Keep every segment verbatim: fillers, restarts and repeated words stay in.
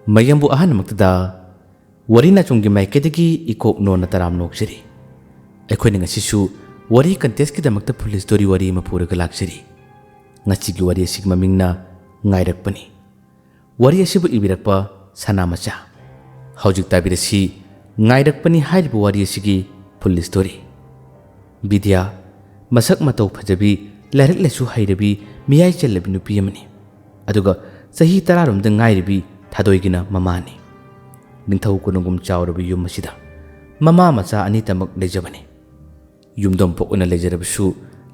ꯃꯌꯥꯝꯕꯨ ꯑꯍꯥꯟꯕꯃꯛꯇꯗ ꯋꯥꯔꯤ ꯅꯥꯆꯣꯝꯒꯤ ꯃꯥꯏꯀꯩꯗꯒꯤ ꯏꯀꯣꯛ ꯅꯣꯟꯅ ꯇꯔꯥꯝ ꯅꯣꯛꯆꯔꯤ꯫ ꯑꯩꯈꯣꯏꯅ ꯉꯁꯤꯁꯨ ꯋꯥꯔꯤ contestꯀꯤꯗꯃꯛꯇ full story ꯋꯥꯔꯤ ꯑꯃ ꯄꯨꯔꯒ ꯂꯥꯛꯆꯔꯤ꯫ ꯉꯁꯤꯒꯤ ꯋꯥꯔꯤ ꯑꯁꯤꯒꯤ ꯃꯃꯤꯡꯅ ꯉꯥꯏꯔꯛꯄꯅꯤ꯫ ꯋꯥꯔꯤ ꯑꯁꯤꯕꯨ ꯏꯕꯤꯔꯛꯄ ꯁꯅꯥꯃꯆꯥ꯫ ꯍꯧꯖꯤꯛ ꯇꯥꯕꯤꯔꯁꯤ ꯉꯥꯏꯔꯛꯄꯅꯤ ꯍꯥꯏꯔꯤꯕ ꯋꯥꯔꯤ ꯑꯁꯤꯒꯤ full story꯫ ꯕꯤꯗ꯭ꯌꯥ, ꯃꯁꯛ ꯃꯇꯧ ꯐꯖꯕꯤ, ꯂꯥꯏꯔꯤꯛ ꯂꯥꯏꯁꯨ ꯍꯩꯔꯕꯤ, ꯃꯤꯌꯥꯏ ꯆꯜꯂꯕꯤ ꯅꯨꯄꯤ ꯑꯃꯅꯤ꯫ ꯑꯗꯨꯒ ꯆꯍꯤ ꯇꯔꯥꯔꯣꯝꯗ ꯉꯥꯏꯔꯤꯕꯤ ꯊꯥꯗꯣꯏꯒꯤꯅ ꯃꯃꯥꯅꯤ꯫ ꯅꯤꯡꯊꯧ ꯀꯣꯅꯨꯡꯒꯨꯝ ꯆꯥꯎꯔꯕ ꯌꯨꯝ ꯑꯁꯤꯗ ꯃꯃꯥ ꯃꯆꯥ ꯑꯅꯤꯇꯃꯛ ꯂꯩꯖꯕꯅꯤ꯫ ꯌꯨꯝꯗꯣꯡ ꯄꯣꯛ ꯑꯣꯏꯅ ꯂꯩꯖꯔꯕꯁꯨ,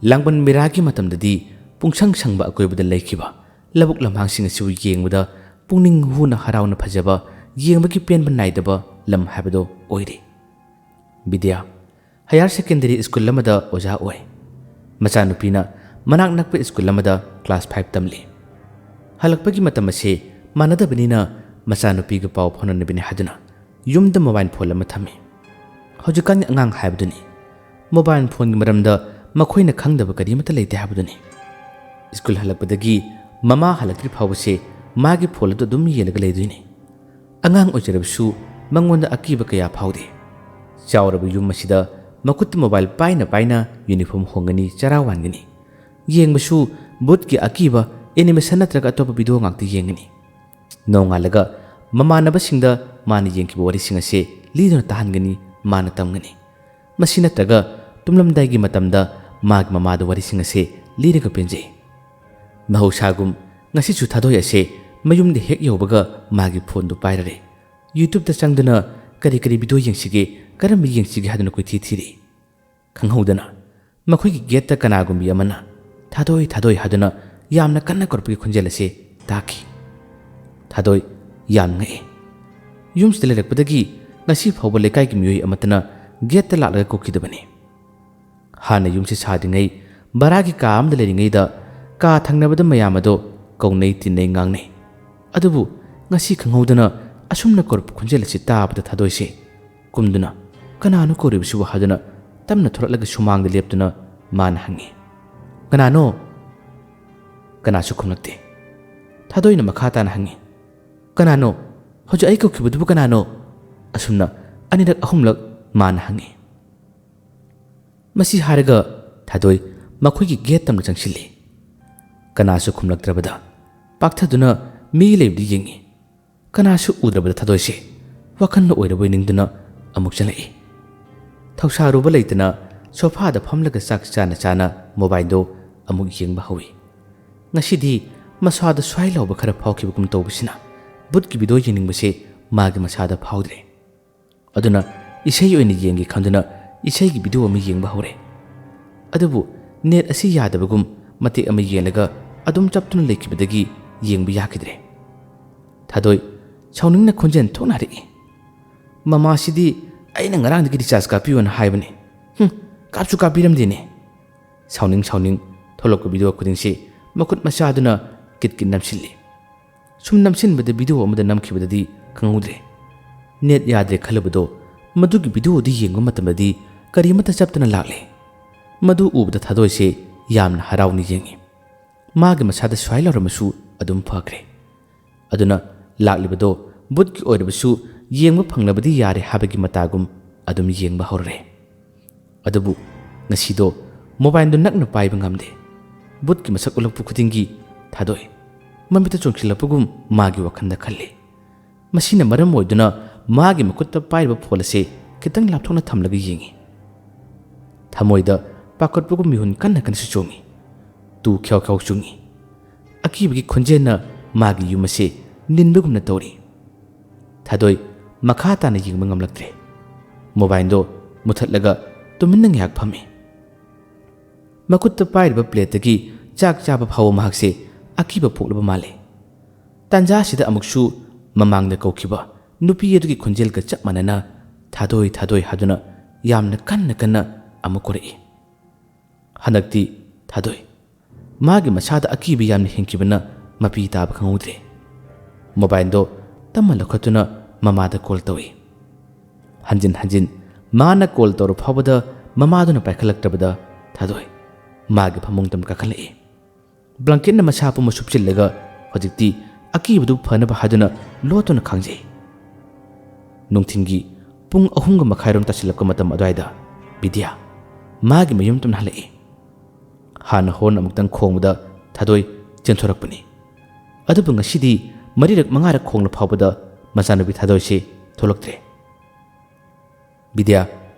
ꯂꯥꯡꯕꯟ ꯃꯦꯔꯥꯒꯤ ꯃꯇꯝꯗꯗꯤ ꯄꯨꯡꯁꯪ ꯁꯪꯕ ꯑꯀꯣꯏꯕꯗ ꯂꯩꯈꯤꯕ ꯂꯧꯕꯨꯛ ꯂꯝꯍꯥꯡꯁꯤꯡ ꯑꯁꯤꯕꯨ ꯌꯦꯡꯕꯗ ꯄꯨꯛꯅꯤꯡ ꯍꯨꯅ ꯍꯔꯥꯎꯅ ꯐꯖꯕ, ꯌꯦꯡꯕꯒꯤ ꯄꯦꯟꯕ ꯅꯥꯏꯗꯕ ꯂꯝ ꯍꯥꯏꯕꯗꯣ ꯑꯣꯏꯔꯤ꯫ ꯕꯤꯗ꯭ꯌꯥ ꯍꯥꯌꯔ ꯁꯦꯀꯦꯟꯗꯔꯤ ꯁ꯭ꯀꯨꯜ ꯑꯃꯗ ꯑꯣꯖꯥ ꯑꯣꯏ꯫ ꯃꯆꯥꯅꯨꯄꯤꯅ ꯃꯅꯥꯛ ꯅꯛꯄ ꯁ꯭ꯀꯨꯜ ꯑꯃꯗ class five ꯇꯝꯂꯤ꯫ ꯍꯜꯂꯛꯄꯒꯤ ꯃꯇꯝ ꯑꯁꯤ ꯃꯥꯟꯅꯗꯕꯅꯤꯅ ꯃꯆꯥꯅꯨꯄꯤꯒ ꯄꯥꯎ ꯐꯥꯎꯅꯅꯕꯅꯤ ꯍꯥꯏꯗꯨꯅ ꯌꯨꯝꯗ mobile phone ꯑꯃ ꯊꯝꯃꯤ꯫ ꯍꯧꯖꯤꯛꯀꯥꯟꯒꯤ ꯑꯉꯥꯡ ꯍꯥꯏꯕꯗꯨꯅꯤ꯫ Mobile phoneꯒꯤ ꯃꯔꯝꯗ ꯃꯈꯣꯏꯅ ꯈꯪꯗꯕ ꯀꯔꯤꯃꯠꯇ ꯂꯩꯇꯦ ꯍꯥꯏꯕꯗꯨꯅꯤ꯫ ꯁ꯭ꯀꯨꯜ ꯍꯜꯂꯛꯄꯗꯒꯤ ꯃꯃꯥ ꯍꯜꯂꯛꯇ꯭ꯔꯤ ꯐꯥꯎꯕꯁꯦ ꯃꯥꯒꯤ phone ꯑꯗꯨ ꯑꯗꯨꯝ ꯌꯦꯡꯂꯒ ꯂꯩꯗꯣꯏꯅꯤ꯫ ꯑꯉꯥꯡ ꯑꯣꯏꯖꯔꯕꯁꯨ ꯃꯉꯣꯟꯗ ꯑꯀꯤꯕ ꯀꯌꯥ ꯐꯥꯎꯗꯦ꯫ ꯆꯥꯎꯔꯕ ꯌꯨꯝ ꯑꯁꯤꯗ ꯃꯈꯨꯠꯇ mobile ꯄꯥꯏꯅ ꯄꯥꯏꯅ uniform ꯍꯣꯡꯒꯅꯤ, ꯆꯔꯥ ꯋꯥꯟꯒꯅꯤ꯫ ꯌꯦꯡꯕꯁꯨ ꯚꯨꯠꯀꯤ ꯑꯀꯤꯕ animation ꯅꯠꯇ꯭ꯔꯒ ꯑꯇꯣꯞꯄ video ꯉꯥꯛꯇ ꯌꯦꯡꯒꯅꯤ꯫ ꯅꯣꯡꯉꯥꯜꯂꯒ ꯃꯃꯥꯟꯅꯕꯁꯤꯡꯗ ꯃꯥꯅ ꯌꯦꯡꯈꯤꯕ ꯋꯥꯔꯤꯁꯤꯡ ꯑꯁꯦ ꯂꯤꯗꯨꯅ ꯇꯥꯍꯟꯒꯅꯤ, ꯃꯥꯅ ꯇꯝꯒꯅꯤ꯫ ꯃꯁꯤ ꯅꯠꯇ꯭ꯔꯒ ꯇꯨꯝꯂꯝꯗꯥꯏꯒꯤ ꯃꯇꯝꯗ ꯃꯥꯒꯤ ꯃꯃꯥꯗ ꯋꯥꯔꯤꯁꯤꯡ ꯑꯁꯦ ꯂꯤꯔꯒ ꯄꯦꯟꯖꯩ꯫ ꯃꯍꯧꯁꯥꯒꯨꯝ ꯉꯁꯤꯁꯨ ꯊꯥꯗꯣꯏ ꯑꯁꯦ ꯃꯌꯨꯝꯗ ꯍꯦꯛ ꯌꯧꯕꯒ ꯃꯥꯒꯤ phoneꯗꯨ ꯄꯥꯏꯔꯔꯦ꯫ YouTubeꯇ ꯆꯪꯗꯨꯅ ꯀꯔꯤ ꯀꯔꯤ video ꯌꯦꯡꯁꯤꯒꯦ, ꯀꯔꯝꯕ ꯌꯦꯡꯁꯤꯒꯦ ꯍꯥꯏꯗꯨꯅ ꯀꯣꯏꯊꯤ ꯊꯤꯔꯤ꯫ ꯈꯪꯍꯧꯗꯅ ꯃꯈꯣꯏꯒꯤ gateꯇ ꯀꯅꯥꯒꯨꯝꯕꯤ ꯑꯃꯅ "ꯊꯥꯗꯣꯏ, ꯊꯥꯗꯣꯏ" ꯍꯥꯏꯗꯨꯅ ꯌꯥꯝꯅ ꯀꯟꯅ ꯀꯧꯔꯛꯄꯒꯤ ꯈꯣꯟꯖꯦꯜ ꯑꯁꯤ ꯇꯥꯈꯤ꯫ ꯊꯥꯗꯣꯏ ꯌꯥꯝ ꯉꯛꯏ꯫ ꯌꯨꯝꯁꯤꯗ ꯂꯩꯔꯛꯄꯗꯒꯤ ꯉꯁꯤ ꯐꯥꯎꯕ ꯂꯩꯀꯥꯏꯒꯤ ꯃꯤꯑꯣꯏ ꯑꯃꯠꯇꯅ gateꯇ ꯂꯥꯛꯂꯒ ꯀꯧꯈꯤꯗꯕꯅꯤ꯫ ꯍꯥꯟꯅ ꯌꯨꯝꯁꯤ ꯁꯥꯗ꯭ꯔꯤꯉꯩ ꯚꯔꯥꯒꯤ ꯀꯥ ꯑꯃꯗ ꯂꯩꯔꯤꯉꯩꯗ ꯀꯥ ꯊꯪꯅꯕꯗ ꯃꯌꯥꯝ ꯑꯗꯣ ꯀꯧꯅꯩ, ꯇꯤꯟꯅꯩ, ꯉꯥꯡꯅꯩ꯫ ꯑꯗꯨꯕꯨ ꯉꯁꯤ ꯈꯪꯍꯧꯗꯅ ꯑꯁꯨꯝꯅ ꯀꯧꯔꯛꯄ ꯈꯣꯟꯖꯦꯜ ꯑꯁꯤ ꯇꯥꯕꯗ ꯊꯥꯗꯣꯏꯁꯦ ꯀꯨꯝꯗꯨꯅ "ꯀꯅꯥꯅꯣ ꯀꯧꯔꯤꯕꯁꯤꯕꯨ?" ꯍꯥꯏꯗꯨꯅ ꯇꯞꯅ ꯊꯣꯔꯛꯂꯒ ꯁꯨꯃꯥꯡꯗ ꯂꯦꯞꯇꯨꯅ ꯃꯥꯅ ꯍꯪꯉꯤ, "ꯀꯅꯥꯅꯣ?" ꯀꯅꯥꯁꯨ ꯈꯨꯝꯂꯛꯇꯦ꯫ ꯊꯥꯗꯣꯏꯅ ꯃꯈꯥ ꯇꯥꯅ ꯍꯪꯉꯤ, "ꯀꯅꯥꯅꯣ?" "ꯍꯧꯖꯤꯛ ꯑꯩ ꯀꯧꯈꯤꯕꯗꯨꯕꯨ ꯀꯅꯥꯅꯣ?" ꯑꯁꯨꯝꯅ ꯑꯅꯤꯔꯛ ꯑꯍꯨꯝꯂꯛ ꯃꯥꯅ ꯍꯪꯉꯤ꯫ ꯃꯁꯤ ꯍꯥꯏꯔꯒ ꯊꯥꯗꯣꯏ ꯃꯈꯣꯏꯒꯤ ꯒꯦꯠ ꯇꯝꯅ ꯆꯪꯁꯤꯜꯂꯤ꯫ ꯀꯅꯥꯁꯨ ꯈꯨꯝꯂꯛꯇ꯭ꯔꯕꯗ ꯄꯥꯛꯊꯗꯨꯅ ꯃꯤ ꯂꯩꯕꯗꯨ ꯌꯦꯡꯉꯤ꯫ ꯀꯅꯥꯁꯨ ꯎꯗ꯭ꯔꯕꯗ ꯊꯥꯗꯣꯏꯁꯦ ꯋꯥꯈꯜꯅ ꯑꯣꯏꯔꯕꯣꯏ ꯅꯤꯡꯗꯨꯅ ꯑꯃꯨꯛ ꯆꯪꯂꯛꯏ꯫ ꯊꯧꯁꯥꯔꯨꯕ ꯂꯩꯇꯅ ꯁꯣꯐꯥꯗ ꯐꯝꯂꯒ ꯆꯥꯛ ꯆꯥꯅ ꯆꯥꯅ ꯃꯣꯕꯥꯏꯜꯗꯣ ꯑꯃꯨꯛ ꯌꯦꯡꯕ ꯍꯧꯏ꯫ ꯉꯁꯤꯗꯤ ꯃꯁꯥꯗ ꯁ꯭ꯋꯥꯏ ꯂꯥꯎꯕ ꯈꯔ ꯐꯥꯎꯈꯤꯕꯒꯨꯝ ꯇꯧꯕꯁꯤꯅ ꯚꯨꯠꯀꯤ ꯚꯤꯗꯤꯑꯣ ꯌꯦꯡꯅꯤꯡꯕꯁꯦ ꯃꯥꯒꯤ ꯃꯁꯥꯗ ꯐꯥꯎꯗ꯭ꯔꯦ꯫ ꯑꯗꯨꯅ ꯏꯁꯩ ꯑꯣꯏꯅ ꯌꯦꯡꯒꯦ ꯈꯟꯗꯨꯅ ꯏꯁꯩꯒꯤ ꯚꯤꯗꯤꯑꯣ ꯑꯃ ꯌꯦꯡꯕ ꯍꯧꯔꯦ꯫ ꯑꯗꯨꯕꯨ ꯅꯦꯠ ꯑꯁꯤ ꯌꯥꯗꯕꯒꯨꯝ ꯃꯇꯦꯛ ꯑꯃ ꯌꯦꯡꯂꯒ ꯑꯗꯨꯝ ꯆꯞꯇꯨꯅ ꯂꯩꯈꯤꯕꯗꯒꯤ ꯌꯦꯡꯕ ꯌꯥꯈꯤꯗ꯭ꯔꯦ꯫ ꯊꯥꯗꯣꯏ ꯁꯥꯎꯅꯤꯡꯅ ꯈꯣꯟꯖꯦꯜ ꯊꯣꯛꯅ ꯍꯥꯏꯔꯛꯏ, "ꯃꯃꯥꯁꯤꯗꯤ ꯑꯩꯅ ꯉꯔꯥꯡꯗꯒꯤ ꯔꯤꯆꯥꯔꯖ ꯀꯥꯞꯄꯤꯌꯣꯅ ꯍꯥꯏꯕꯅꯤ꯫ ꯍꯨꯝ, ꯀꯥꯞꯁꯨ ꯀꯥꯞꯄꯤꯔꯝꯗꯦꯅꯦ꯫" ꯁꯥꯎꯅꯤꯡ ꯁꯥꯎꯅꯤꯡ ꯊꯣꯛꯂꯛꯄ ꯚꯤꯗꯤꯑꯣ ꯈꯨꯗꯤꯡꯁꯤ ꯃꯈꯨꯠ ꯃꯁꯥꯗꯨꯅ ꯀꯤꯠ ꯀꯤꯠ ꯅꯝꯁꯤꯜꯂꯤ꯫ ꯁꯨꯝ ꯅꯝꯁꯤꯟꯕꯗ ꯚꯤꯗꯤꯑꯣ ꯑꯃꯗ ꯅꯝꯈꯤꯕꯗꯗꯤ ꯈꯪꯍꯧꯗ꯭ꯔꯦ꯫ ꯅꯦꯠ ꯌꯥꯗ꯭ꯔꯦ ꯈꯜꯂꯨꯕꯗꯣ ꯃꯗꯨꯒꯤ ꯚꯤꯗꯤꯑꯣꯗꯨ ꯌꯦꯡꯕ ꯃꯇꯝꯗꯗꯤ ꯀꯔꯤ ꯑꯃꯠꯇ ꯆꯞꯇꯅ ꯂꯥꯛꯂꯦ꯫ ꯃꯗꯨ ꯎꯕꯗ ꯊꯥꯗꯣꯏꯁꯦ ꯌꯥꯝꯅ ꯍꯔꯥꯎꯅ ꯌꯦꯡꯉꯤ꯫ ꯃꯥꯒꯤ ꯃꯁꯥꯗ ꯁ꯭ꯋꯥꯏ ꯂꯥꯎꯔꯝꯃꯁꯨ ꯑꯗꯨꯝ ꯐꯈ꯭ꯔꯦ꯫ ꯑꯗꯨꯅ ꯂꯥꯛꯂꯤꯕꯗꯣ ꯚꯨꯠꯀꯤ ꯑꯣꯏꯔꯕꯁꯨ ꯌꯦꯡꯕ ꯐꯪꯂꯕꯗꯤ ꯌꯥꯔꯦ ꯍꯥꯏꯕꯒꯤ ꯃꯇꯥꯒꯨꯝ ꯑꯗꯨꯝ ꯌꯦꯡꯕ ꯍꯧꯔꯦ꯫ ꯑꯗꯨꯕꯨ ꯉꯁꯤꯗꯣ ꯃꯣꯕꯥꯏꯜꯗꯨ ꯅꯛꯅ ꯄꯥꯏꯕ ꯉꯝꯗꯦ꯫ ꯚꯨꯠꯀꯤ ꯃꯁꯛ ꯎꯠꯂꯛꯄ ꯈꯨꯗꯤꯡꯒꯤ ꯊꯥꯗꯣꯏ ꯃꯃꯤꯠꯇ ꯆꯣꯡꯁꯤꯜꯂꯛꯄꯒꯨꯝ ꯃꯥꯒꯤ ꯋꯥꯈꯜꯗ ꯈꯜꯂꯤ꯫ ꯃꯁꯤꯅ ꯃꯔꯝ ꯑꯣꯏꯗꯨꯅ ꯃꯥꯒꯤ ꯃꯈꯨꯠꯇ ꯄꯥꯏꯔꯤꯕ ꯐꯣꯟ ꯑꯁꯤ ꯈꯤꯇꯪ ꯂꯥꯞꯊꯣꯛꯅ ꯊꯝꯂꯒ ꯌꯦꯡꯉꯤ꯫ ꯊꯃꯣꯏꯗ ꯄꯥꯈꯠꯄꯒꯨꯝ ꯃꯤꯍꯨꯟ ꯀꯟꯅ ꯀꯟꯅꯁꯨ ꯆꯣꯡꯉꯤ꯫ ꯇꯨ ꯈ꯭ꯌꯥꯎ ꯈ꯭ꯌꯥꯎ ꯆꯣꯡꯉꯤ꯫ ꯑꯀꯤꯕꯒꯤ ꯈꯣꯟꯖꯦꯜꯅ ꯃꯥꯒꯤ ꯌꯨꯝ ꯑꯁꯤ ꯅꯤꯟꯕꯒꯨꯝꯅ ꯇꯧꯔꯤ꯫ ꯊꯥꯗꯣꯏ ꯃꯈꯥ ꯇꯥꯅ ꯌꯦꯡꯕ ꯉꯝꯂꯛꯇ꯭ꯔꯦ꯫ ꯃꯣꯕꯥꯏꯜꯗꯣ ꯃꯨꯊꯠꯂꯒ ꯇꯨꯃꯤꯟꯅ ꯉꯥꯏꯍꯥꯛ ꯐꯝꯃꯤ꯫ ꯃꯈꯨꯠꯇ ꯄꯥꯏꯔꯤꯕ ꯄ꯭ꯂꯦꯠꯇꯒꯤ ꯆꯥꯛ ꯆꯥꯕ ꯐꯥꯎꯕ ꯃꯍꯥꯛꯁꯦ ꯑꯀꯤꯕ ꯄꯣꯛꯂꯕ ꯃꯥꯜꯂꯦ꯫ ꯇꯥꯟꯖꯥꯁꯤꯗ ꯑꯃꯨꯛꯁꯨ ꯃꯃꯥꯡꯗ ꯀꯧꯈꯤꯕ ꯅꯨꯄꯤ ꯑꯗꯨꯒꯤ ꯈꯣꯟꯖꯦꯜꯒ ꯆꯞ ꯃꯥꯟꯅꯅ "ꯊꯥꯗꯣꯏ, ꯊꯥꯗꯣꯏ" ꯍꯥꯏꯗꯨꯅ ꯌꯥꯝꯅ ꯀꯟꯅ ꯀꯟꯅ ꯑꯃꯨꯛ ꯀꯧꯔꯛꯏ꯫ ꯍꯟꯗꯛꯇꯤ ꯊꯥꯗꯣꯏ ꯃꯥꯒꯤ ꯃꯁꯥꯗ ꯑꯀꯤꯕ ꯌꯥꯝꯅ ꯍꯦꯟꯈꯤꯕꯅ ꯃꯄꯤ ꯇꯥꯕ ꯈꯪꯍꯧꯗ꯭ꯔꯦ꯫ ꯃꯣꯕꯥꯏꯜꯗꯣ ꯇꯞꯅ ꯂꯧꯈꯠꯇꯨꯅ ꯃꯃꯥꯗ ꯀꯣꯜ ꯇꯧꯏ꯫ ꯍꯟꯖꯤꯟ ꯍꯟꯖꯤꯟ ꯃꯥꯅ ꯀꯣꯜ ꯇꯧꯔ ꯐꯥꯎꯕꯗ ꯃꯃꯥꯗꯨꯅ ꯄꯥꯏꯈꯠꯂꯛꯇ꯭ꯔꯕꯗ ꯊꯥꯗꯣꯏ ꯃꯥꯒꯤ ꯐꯃꯨꯡꯗ ꯀꯥꯈꯠꯂꯛꯏ꯫ ꯕ꯭ꯂꯥꯡꯀꯦꯠꯅ ꯃꯁꯥ ꯄꯨꯝꯕ ꯁꯨꯞꯆꯤꯜꯂꯒ ꯍꯧꯖꯤꯛꯇꯤ ꯑꯀꯤꯕꯗꯨ ꯐꯅꯕ ꯍꯥꯏꯗꯨꯅ ꯂꯣꯠꯇꯨꯅ ꯈꯥꯡꯖꯩ꯫ ꯅꯨꯡꯊꯤꯜꯒꯤ ꯄꯨꯡ ꯑꯍꯨꯝꯒ ꯃꯈꯥꯏꯔꯣꯝ ꯇꯥꯁꯤꯜꯂꯛꯄ ꯃꯇꯝ ꯑꯗꯨꯋꯥꯏꯗ ꯕꯤꯗ꯭ꯌꯥ ꯃꯥꯒꯤ ꯃꯌꯨꯝ ꯇꯝꯅ ꯍꯜꯂꯛꯏ꯫ ꯍꯥꯟꯅ ꯍꯣꯔꯟ ꯑꯃꯨꯛꯇꯪ ꯈꯣꯡꯕꯗ ꯊꯥꯗꯣꯏ ꯆꯦꯟꯊꯣꯔꯛꯄꯅꯤ꯫ ꯑꯗꯨꯕꯨ ꯉꯁꯤꯗꯤ ꯃꯔꯤꯔꯛ ꯃꯉꯥꯔꯛ ꯈꯣꯡꯂ ꯐꯥꯎꯕꯗ ꯃꯆꯥꯅꯨꯄꯤ ꯊꯥꯗꯣꯏꯁꯤ ꯊꯣꯛꯂꯛꯇ꯭ꯔꯦ꯫ ꯕꯤꯗ꯭ꯌꯥ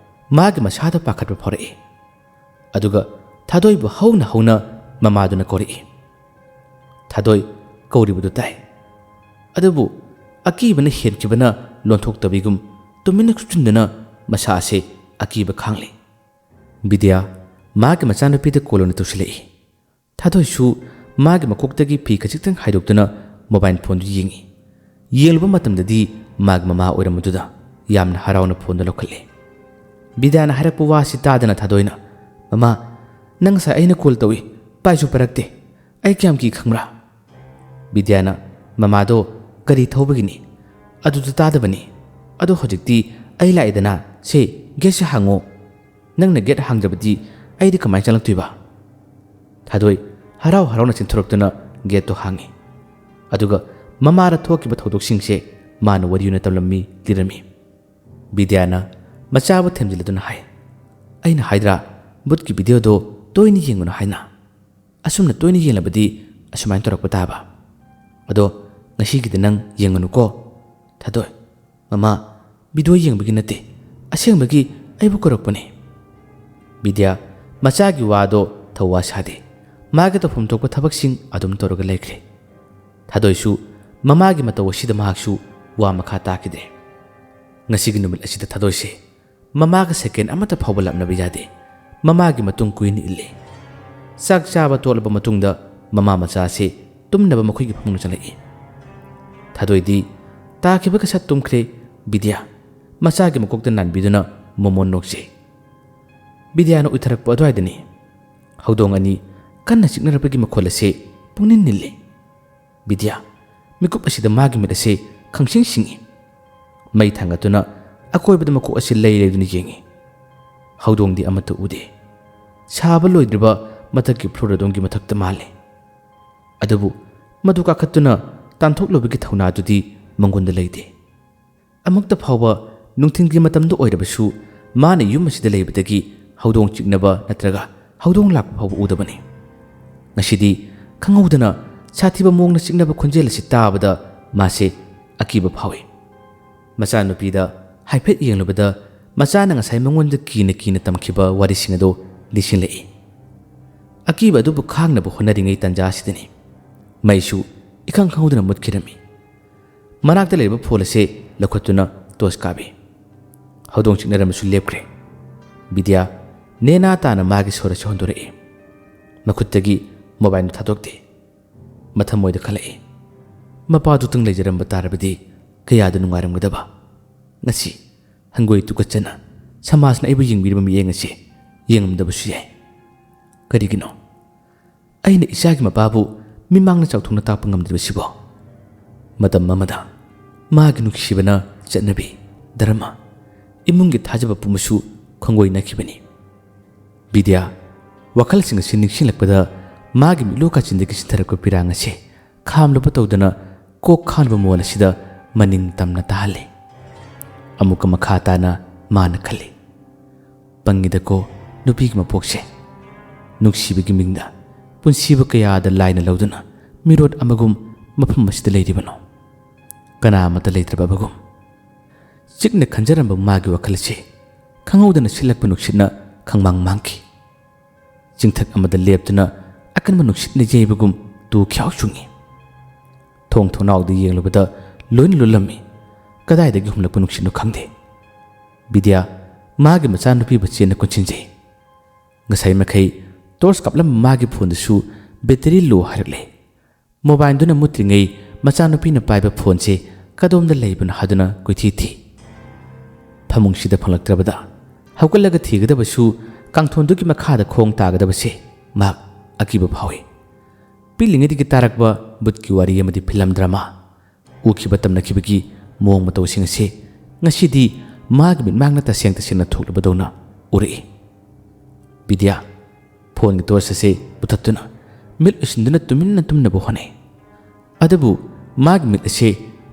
ꯃꯥꯒꯤ ꯃꯁꯥꯗ ꯄꯥꯈꯠꯄ ꯐꯥꯎꯔꯛꯏ꯫ ꯑꯗꯨꯒ ꯊꯥꯗꯣꯏꯕꯨ ꯍꯧꯅ ꯍꯧꯅ ꯃꯃꯥꯗꯨꯅ ꯀꯧꯔꯛꯏ꯫ ꯊꯥꯗꯣꯏ ꯀꯧꯔꯤꯕꯗꯨ ꯇꯥꯏ꯫ ꯑꯗꯨꯕꯨ ꯑꯀꯤꯕꯅ ꯍꯦꯟꯈꯤꯕꯅ ꯂꯣꯟꯊꯣꯛꯇꯕꯤꯒꯨꯝ ꯇꯨꯃꯤꯟꯅ ꯆꯨꯞꯁꯤꯟꯗꯨꯅ ꯃꯁꯥ ꯑꯁꯤ ꯑꯀꯤꯕ ꯈꯥꯡꯂꯤ꯫ ꯕꯤꯗ꯭ꯌꯥ ꯃꯥꯒꯤ ꯃꯆꯥꯅꯨꯄꯤꯗ ꯀꯣꯜ ꯑꯣꯏꯅ ꯇꯧꯁꯤꯜꯂꯛꯏ꯫ ꯊꯥꯗꯣꯏꯁꯨ ꯃꯥꯒꯤ ꯃꯀꯣꯛꯇꯒꯤ ꯐꯤ ꯈꯖꯤꯛꯇꯪ ꯍꯥꯏꯗꯣꯛꯇꯨꯅ ꯃꯣꯕꯥꯏꯜ ꯐꯣꯟꯗꯨ ꯌꯦꯡꯏ꯫ ꯌꯦꯡꯂꯨꯕ ꯃꯇꯝꯗꯗꯤ ꯃꯥꯒꯤ ꯃꯃꯥ ꯑꯣꯏꯔꯝꯕꯗꯨꯗ ꯌꯥꯝꯅ ꯍꯔꯥꯎꯅ ꯐꯣꯟꯗꯨ ꯂꯧꯈꯠꯂꯦ꯫ ꯕꯤꯗ꯭ꯌꯥꯅ ꯍꯥꯏꯔꯛꯄ ꯋꯥꯁꯤ ꯇꯥꯗꯅ ꯊꯥꯗꯣꯏꯅ, "ꯃꯃꯥ, ꯅꯪ ꯉꯁꯥꯏ ꯑꯩꯅ ꯀꯣꯜ ꯇꯧꯏ, ꯄꯥꯏꯁꯨ ꯄꯥꯏꯔꯛꯇꯦ꯫ ꯑꯩ ꯀꯌꯥꯝ ꯀꯤ ꯈꯪꯕ꯭ꯔꯥ?" ꯕꯤꯗ꯭ꯌꯥꯅ, "ꯃꯃꯥꯗꯣ ꯀꯔꯤ ꯊꯧꯕꯒꯤꯅꯤ? ꯑꯗꯨꯗ ꯇꯥꯗꯕꯅꯤ꯫ ꯑꯗꯣ ꯍꯧꯖꯤꯛꯇꯤ ꯑꯩ ꯂꯥꯛꯑꯦꯗꯅ, ꯁꯦ, ꯒꯦꯠꯁꯦ ꯍꯥꯡꯉꯣ꯫ ꯅꯪꯅ ꯒꯦꯠ ꯍꯥꯡꯗ꯭ꯔꯕꯗꯤ ꯑꯩꯗꯤ ꯀꯃꯥꯏꯅ ꯆꯪꯂꯛꯇꯣꯏꯕ?" ꯊꯥꯗꯣꯏ ꯍꯔꯥꯎ ꯍꯔꯥꯎꯅ ꯆꯦꯟꯊꯣꯔꯛꯇꯨꯅ ꯒꯦꯠꯇꯣ ꯍꯥꯡꯉꯤ꯫ ꯑꯗꯨꯒ ꯃꯃꯥꯗ ꯊꯣꯛꯈꯤꯕ ꯊꯧꯗꯣꯛꯁꯤꯡꯁꯦ ꯃꯥꯅ ꯋꯥꯔꯤ ꯑꯣꯏꯅ ꯇꯝꯂꯝꯃꯤ, ꯂꯤꯔꯝꯃꯤ꯫ ꯕꯤꯗ꯭ꯌꯥꯅ ꯃꯆꯥꯕꯨ ꯊꯦꯝꯖꯤꯜꯂꯗꯨꯅ ꯍꯥꯏ, "ꯑꯩꯅ ꯍꯥꯏꯗ꯭ꯔꯥ, ꯚꯨꯠꯀꯤ ꯚꯤꯗꯤꯑꯣꯗꯣ ꯇꯣꯏꯅ ꯌꯦꯡꯒꯅꯨ ꯍꯥꯏꯅ? ꯑꯁꯨꯝꯅ ꯇꯣꯏꯅ ꯌꯦꯡꯂꯕꯗꯤ ꯑꯁꯨꯃꯥꯏꯅ ꯇꯧꯔꯛꯄ ꯇꯥꯕ꯫ ꯑꯗꯣ ꯉꯁꯤꯒꯤꯗꯤ ꯅꯪ ꯌꯦꯡꯒꯅꯨꯀꯣ꯫" ꯊꯥꯗꯣꯏ, "ꯃꯃꯥ, ꯚꯤꯗꯤꯑꯣ ꯌꯦꯡꯕꯒꯤ ꯅꯠꯇꯦ, ꯑꯁꯦꯡꯕꯒꯤ ꯑꯩꯕꯨ ꯀꯧꯔꯛꯄꯅꯦ꯫" ꯕꯤꯗ꯭ꯌꯥ ꯃꯆꯥꯒꯤ ꯋꯥꯗꯣ ꯊꯧꯋꯥ ꯁꯥꯗꯦ꯫ ꯃꯥꯒꯤ ꯇꯧꯐꯝ ꯊꯣꯛꯄ ꯊꯕꯛꯁꯤꯡ ꯑꯗꯨꯝ ꯇꯧꯔꯒ ꯂꯩꯈ꯭ꯔꯦ꯫ ꯊꯥꯗꯣꯏꯁꯨ ꯃꯃꯥꯒꯤ ꯃꯇꯧ ꯑꯁꯤꯗ ꯃꯍꯥꯛꯁꯨ ꯋꯥ ꯃꯈꯥ ꯇꯥꯈꯤꯗ꯭ꯔꯦ꯫ ꯉꯁꯤꯒꯤ ꯅꯨꯃꯤꯠ ꯑꯁꯤꯗ ꯊꯥꯗꯣꯏꯁꯦ ꯃꯃꯥꯒ ꯁꯦꯀꯦꯟ ꯑꯃꯠꯇ ꯐꯥꯎꯕ ꯂꯥꯞꯅꯕ ꯌꯥꯗꯦ꯫ ꯃꯃꯥꯒꯤ ꯃꯇꯨꯡ ꯀꯨꯏꯅ ꯏꯜꯂꯤ꯫ ꯆꯥꯛ ꯆꯥꯕ ꯇꯣꯛꯂꯕ ꯃꯇꯨꯡꯗ ꯃꯃꯥ ꯃꯆꯥ ꯑꯁꯤ ꯇꯨꯝꯅꯕ ꯃꯈꯣꯏꯒꯤ ꯐꯃꯨꯡꯗ ꯆꯪꯂꯛꯏ꯫ ꯊꯥꯗꯣꯏꯗꯤ ꯇꯥꯈꯤꯕꯒ ꯁꯠ ꯇꯨꯝꯈ꯭ꯔꯦ꯫ ꯕꯤꯗ꯭ꯌꯥ ꯃꯆꯥꯒꯤ ꯃꯀꯣꯛꯇ ꯅꯥꯟꯕꯤꯗꯨꯅ ꯃꯣꯃꯣꯟ ꯅꯣꯛꯆꯩ꯫ ꯕꯤꯗ꯭ꯌꯥꯅ ꯎꯏꯊꯔꯛꯄ ꯑꯗꯨꯋꯥꯏꯗꯅꯤ ꯍꯧꯗꯣꯡ ꯑꯅꯤ ꯀꯟꯅ ꯆꯤꯛꯅꯔꯛꯄꯒꯤ ꯃꯈꯣꯜ ꯑꯁꯤ ꯄꯨꯡꯅꯤꯟ ꯅꯤꯜꯂꯤ꯫ ꯕꯤꯗ꯭ꯌꯥ ꯃꯤꯀꯨꯞ ꯑꯁꯤꯗ ꯃꯥꯒꯤ ꯃꯤꯠ ꯑꯁꯤ ꯈꯪꯁꯤꯡ ꯁꯤꯡꯏ꯫ ꯃꯩ ꯊꯥꯡꯒꯠꯇꯨꯅ ꯑꯀꯣꯏꯕꯗ ꯃꯀꯣꯛ ꯑꯁꯤ ꯂꯩ ꯂꯩꯗꯨꯅ ꯌꯦꯡꯏ꯫ ꯍꯧꯗꯣꯡꯗꯤ ꯑꯃꯠꯇ ꯎꯗꯦ꯫ ꯁꯥꯕ ꯂꯣꯏꯗ꯭ꯔꯤꯕ ꯃꯊꯛꯀꯤ ꯐ꯭ꯂꯣꯔ ꯑꯗꯨꯝꯒꯤ ꯃꯊꯛꯇ ꯃꯥꯜꯂꯤ꯫ ꯑꯗꯨꯕꯨ ꯃꯗꯨ ꯀꯥꯈꯠꯇꯨꯅ ꯇꯥꯟꯊꯣꯛꯂꯨꯕꯒꯤ ꯊꯧꯅꯥꯗꯨꯗꯤ ꯃꯉꯣꯟꯗ ꯂꯩꯇꯦ꯫ ꯑꯃꯨꯛꯇ ꯐꯥꯎꯕ ꯅꯨꯡꯊꯤꯜꯒꯤ ꯃꯇꯝꯗ ꯑꯣꯏꯔꯕꯁꯨ ꯃꯥꯅ ꯌꯨꯝ ꯑꯁꯤꯗ ꯂꯩꯕꯗꯒꯤ ꯍꯧꯗꯣꯡ ꯆꯤꯛꯅꯕ ꯅꯠꯇ꯭ꯔꯒ ꯍꯧꯗꯣꯡ ꯂꯥꯛꯄ ꯐꯥꯎꯕ ꯎꯗꯕꯅꯤ꯫ ꯉꯁꯤꯗꯤ ꯈꯪꯍꯧꯗꯅ ꯁꯥꯊꯤꯕ ꯃꯑꯣꯡꯗ ꯆꯤꯛꯅꯕ ꯈꯣꯟꯖꯦꯜ ꯑꯁꯤ ꯇꯥꯕꯗ ꯃꯥꯁꯦ ꯑꯀꯤꯕ ꯐꯥꯎꯏ꯫ ꯃꯆꯥꯅꯨꯄꯤꯗ ꯍꯥꯏꯐꯦꯠ ꯌꯦꯡꯂꯨꯕꯗ ꯃꯆꯥꯅ ꯉꯁꯥꯏ ꯃꯉꯣꯟꯗ ꯀꯤꯅ ꯀꯤꯅ ꯇꯝꯈꯤꯕ ꯋꯥꯔꯤꯁꯤꯡ ꯑꯗꯨ ꯅꯤꯡꯁꯤꯡꯂꯛꯏ꯫ ꯑꯀꯤꯕ ꯑꯗꯨꯕꯨ ꯈꯥꯡꯅꯕ ꯍꯣꯠꯅꯔꯤꯉꯩ ꯇꯥꯟꯖꯥ ꯑꯁꯤꯗꯅꯤ ꯃꯩꯁꯨ ꯏꯈꯪ ꯈꯪꯍꯧꯗꯅ ꯃꯨꯠꯈꯤꯔꯝꯃꯤ꯫ ꯃꯅꯥꯛꯇ ꯂꯩꯔꯤꯕ ꯐꯣꯟ ꯑꯁꯤ ꯂꯧꯈꯠꯇꯨꯅ ꯇꯣꯔꯆ ꯀꯥꯞꯄꯤ꯫ ꯍꯧꯗꯣꯡ ꯆꯤꯛꯅꯔꯝꯕꯁꯨ ꯂꯦꯞꯈ꯭ꯔꯦ꯫ ꯕꯤꯗ꯭ꯌꯥ ꯅꯦꯅꯥ ꯇꯥꯅ ꯃꯥꯒꯤ ꯁꯣꯔ ꯑꯁꯤ ꯍꯣꯟꯗꯣꯔꯛꯏ꯫ ꯃꯈꯨꯠꯇꯒꯤ ꯃꯣꯕꯥꯏꯜꯗꯨ ꯊꯥꯗꯣꯛꯇꯦ꯫ ꯃꯊꯃꯣꯏꯗ ꯈꯜꯂꯛꯏ, ꯃꯄꯥꯗꯨꯇꯪ ꯂꯩꯖꯔꯝꯕ ꯇꯥꯔꯕꯗꯤ ꯀꯌꯥꯗ ꯅꯨꯡꯉꯥꯏꯔꯝꯒꯗꯕ꯫ ꯉꯁꯤ ꯍꯪꯒꯣꯏ ꯇꯨꯀꯠꯆꯅ ꯁꯃꯥꯖꯅ ꯑꯩꯕꯨ ꯌꯦꯡꯕꯤꯔꯤꯕ ꯃꯤꯠꯌꯦꯡ ꯑꯁꯤ ꯌꯦꯡꯉꯝꯗꯕꯁꯨ ꯌꯥꯏ꯫ ꯀꯔꯤꯒꯤꯅꯣ ꯑꯩꯅ ꯏꯆꯥꯒꯤ ꯃꯄꯥꯕꯨ ꯃꯤꯃꯥꯡꯅ ꯆꯥꯎꯊꯣꯛꯅ ꯇꯥꯛꯄ ꯉꯝꯗ꯭ꯔꯤꯕꯁꯤꯕꯣ? ꯃꯇꯝ ꯑꯃꯗ ꯃꯥꯒꯤ ꯅꯨꯡꯁꯤꯕꯅ ꯆꯠꯅꯕꯤ, ꯙꯔꯃ, ꯏꯃꯨꯡꯒꯤ ꯊꯥꯖꯕ ꯄꯨꯝꯕꯁꯨ ꯈꯣꯡꯒꯣꯏꯅꯈꯤꯕꯅꯤ꯫ ꯕꯤꯗ꯭ꯌꯥ ꯋꯥꯈꯜꯁꯤꯡ ꯑꯁꯤ ꯅꯤꯡꯁꯤꯡꯂꯛꯄꯗ ꯃꯥꯒꯤ ꯃꯤꯠꯂꯨ ꯀꯥꯆꯤꯟꯗꯒꯤ ꯆꯤꯟꯊꯔꯛꯄ ꯄꯤꯔꯥꯡ ꯑꯁꯤ ꯈꯥꯝꯂꯨꯕ ꯇꯧꯗꯅ ꯀꯣꯛ ꯈꯥꯝꯂꯕ ꯃꯣꯟ ꯑꯁꯤꯗ ꯃꯅꯤꯡ ꯇꯝꯅ ꯇꯥꯍꯜꯂꯤ꯫ ꯑꯃꯨꯛꯀ ꯃꯈꯥ ꯇꯥꯅ ꯃꯥꯅ ꯈꯜꯂꯤ, ꯄꯪꯉꯤꯗꯀꯣ ꯅꯨꯄꯤꯒꯤ ꯃꯄꯣꯛꯁꯦ꯫ ꯅꯨꯡꯁꯤꯕꯒꯤ ꯃꯤꯡꯗ ꯄꯨꯟꯁꯤꯕꯨ ꯀꯌꯥꯗ ꯂꯥꯏꯅ ꯂꯧꯗꯨꯅ ꯃꯤꯔꯣꯠ ꯑꯃꯒꯨꯝ ꯃꯐꯝ ꯑꯁꯤꯗ ꯂꯩꯔꯤꯕꯅꯣ? ꯀꯅꯥ ꯑꯃꯠꯇ ꯂꯩꯇ꯭ꯔꯕ ꯑꯃꯒꯨꯝ꯫ ꯆꯤꯛꯅ ꯈꯟꯖꯔꯝꯕ ꯃꯥꯒꯤ ꯋꯥꯈꯜ ꯑꯁꯤ ꯈꯪꯍꯧꯗꯅ ꯁꯤꯠꯂꯛꯄ ꯅꯨꯡꯁꯤꯠꯅ ꯈꯪꯃꯥꯡ ꯃꯥꯡꯈꯤ꯫ ꯆꯤꯡꯊꯛ ꯑꯃꯗ ꯂꯦꯞꯇꯨꯅ ꯑꯀꯟꯕ ꯅꯨꯡꯁꯤꯠꯅ ꯌꯩꯕꯒꯨꯝ ꯇꯨ ꯈ꯭ꯌꯥꯎ ꯆꯨꯡꯉꯤ꯫ ꯊꯣꯡ ꯊꯣꯡꯅꯥꯎꯗ ꯌꯦꯡꯂꯨꯕꯗ ꯂꯣꯏꯅ ꯂꯣꯜꯂꯝꯃꯤ꯫ ꯀꯗꯥꯏꯗꯒꯤ ꯍꯨꯝꯂꯛꯄ ꯅꯨꯡꯁꯤꯠꯅꯣ ꯈꯪꯗꯦ꯫ ꯕꯤꯗ꯭ꯌꯥ ꯃꯥꯒꯤ ꯃꯆꯥꯅꯨꯄꯤꯕꯨ ꯆꯦꯟꯅ ꯀꯣꯟꯁꯤꯟꯖꯩ꯫ ꯉꯁꯥꯏ ꯃꯈꯩ ꯇꯣꯔꯆ ꯀꯥꯞꯂꯝꯕ ꯃꯥꯒꯤ ꯐꯣꯟꯗꯨꯁꯨ ꯕꯦꯇꯔꯤ ꯂꯣ ꯍꯥꯏꯔꯛꯂꯦ꯫ ꯃꯣꯕꯥꯏꯜꯗꯨꯅ ꯃꯨꯠꯇ꯭ꯔꯤꯉꯩ ꯃꯆꯥꯅꯨꯄꯤꯅ ꯄꯥꯏꯕ ꯐꯣꯟꯁꯦ ꯀꯗꯣꯝꯗ ꯂꯩꯕꯅꯣ ꯍꯥꯏꯗꯨꯅ ꯀꯣꯏꯊꯤ ꯊꯤ꯫ ꯐꯃꯨꯡꯁꯤꯗ ꯐꯪꯂꯛꯇ꯭ꯔꯕꯗ ꯍꯧꯒꯠꯂꯒ ꯊꯤꯒꯗꯕꯁꯨ, ꯀꯥꯡꯊꯣꯟꯗꯨꯒꯤ ꯃꯈꯥꯗ ꯈꯣꯡ ꯇꯥꯒꯗꯕꯁꯦ ꯃꯍꯥꯛ ꯑꯀꯤꯕ ꯐꯥꯎꯏ꯫ ꯄꯤꯛꯂꯤꯉꯩꯗꯒꯤ ꯇꯥꯔꯛꯄ ꯚꯨꯠꯀꯤ ꯋꯥꯔꯤ ꯑꯃꯗꯤ ꯐꯤꯂꯝ ꯗ꯭ꯔꯃꯥ, ꯎꯈꯤꯕ ꯇꯝꯅꯈꯤꯕꯒꯤ ꯃꯑꯣꯡ ꯃꯇꯧꯁꯤꯡ ꯑꯁꯤ ꯉꯁꯤꯗꯤ ꯃꯥꯒꯤ ꯃꯤꯠꯃꯥꯡꯅ ꯇꯁꯦꯡ ꯇꯁꯦꯡꯅ ꯊꯣꯛꯂꯕꯗꯧꯅ ꯎꯔꯛꯏ꯫ ꯕꯤꯗ꯭ꯌꯥ ꯐꯣꯟꯒꯤ ꯇꯣꯔꯆ ꯑꯁꯤ ꯃꯨꯊꯠꯇꯨꯅ ꯃꯤꯠ ꯎꯏꯁꯤꯟꯗꯨꯅ ꯇꯨꯃꯤꯟꯅ ꯇꯨꯝꯅꯕ ꯍꯣꯠꯅꯩ꯫ ꯑꯗꯨꯕꯨ ꯃꯥꯒꯤ ꯃꯤꯠ ꯑꯁꯦ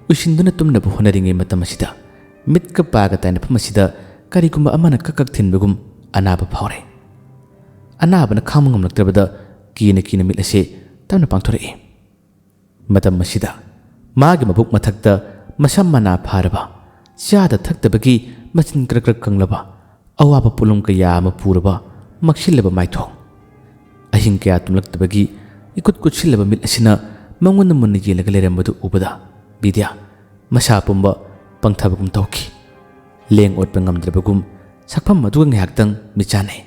ꯎꯏꯁꯤꯟꯗꯨꯅ ꯇꯨꯝꯅꯕ ꯍꯣꯠꯅꯔꯤꯉꯩ ꯃꯇꯝ ꯑꯁꯤꯗ ꯃꯤꯠꯀ ꯄꯥꯒ ꯇꯥꯏꯅꯐꯝ ꯑꯁꯤꯗ ꯀꯔꯤꯒꯨꯝꯕ ꯑꯃꯅ ꯀꯛ ꯀꯛ ꯊꯤꯟꯕꯒꯨꯝ ꯑꯅꯥꯕ ꯐꯥꯎꯔꯦ꯫ ꯑꯅꯥꯕꯅ ꯈꯥꯡꯕ ꯉꯝꯂꯛꯇ꯭ꯔꯕꯗ ꯀꯤꯅ ꯀꯤꯅ ꯃꯤꯠ ꯑꯁꯦ ꯇꯞꯅ ꯄꯥꯡꯊꯣꯔꯛꯏ꯫ ꯃꯇꯝ ꯑꯁꯤꯗ ꯃꯥꯒꯤ ꯃꯕꯨꯛ ꯃꯊꯛꯇ ꯃꯁꯝ ꯃꯅꯥ ꯐꯥꯔꯕ, ꯆꯥꯗ ꯊꯛꯇꯕꯒꯤ ꯃꯆꯤꯟ ꯀ꯭ꯔꯛ ꯀ꯭ꯔꯛ ꯀꯪꯂꯕ, ꯑꯋꯥꯕ ꯄꯣꯠꯂꯨꯝ ꯀꯌꯥ ꯑꯃ ꯄꯨꯔꯕ ꯃꯛꯁꯤꯜꯂꯕ ꯃꯥꯏꯊꯣꯡ, ꯑꯍꯤꯡ ꯀꯌꯥ ꯇꯨꯝꯂꯛꯇꯕꯒꯤ ꯏꯀꯨꯠ ꯀꯨꯠꯁꯤꯜꯂꯕ ꯃꯤꯠ ꯑꯁꯤꯅ ꯃꯉꯣꯟꯗ ꯃꯨꯟꯅ ꯌꯦꯡꯂꯒ ꯂꯩꯔꯝꯕꯗꯨ ꯎꯕꯗ ꯕꯤꯗ꯭ꯌꯥ ꯃꯁꯥ ꯄꯨꯝꯕ ꯄꯪꯊꯕꯒꯨꯝ ꯇꯧꯈꯤ꯫ ꯂꯦꯡ ꯑꯣꯠꯄ ꯉꯝꯗ꯭ꯔꯕꯒꯨꯝ ꯁꯛꯐꯝ ꯑꯗꯨꯒ ꯉꯥꯏꯍꯥꯛꯇꯪ ꯃꯤꯠ ꯆꯥꯟꯅꯩ꯫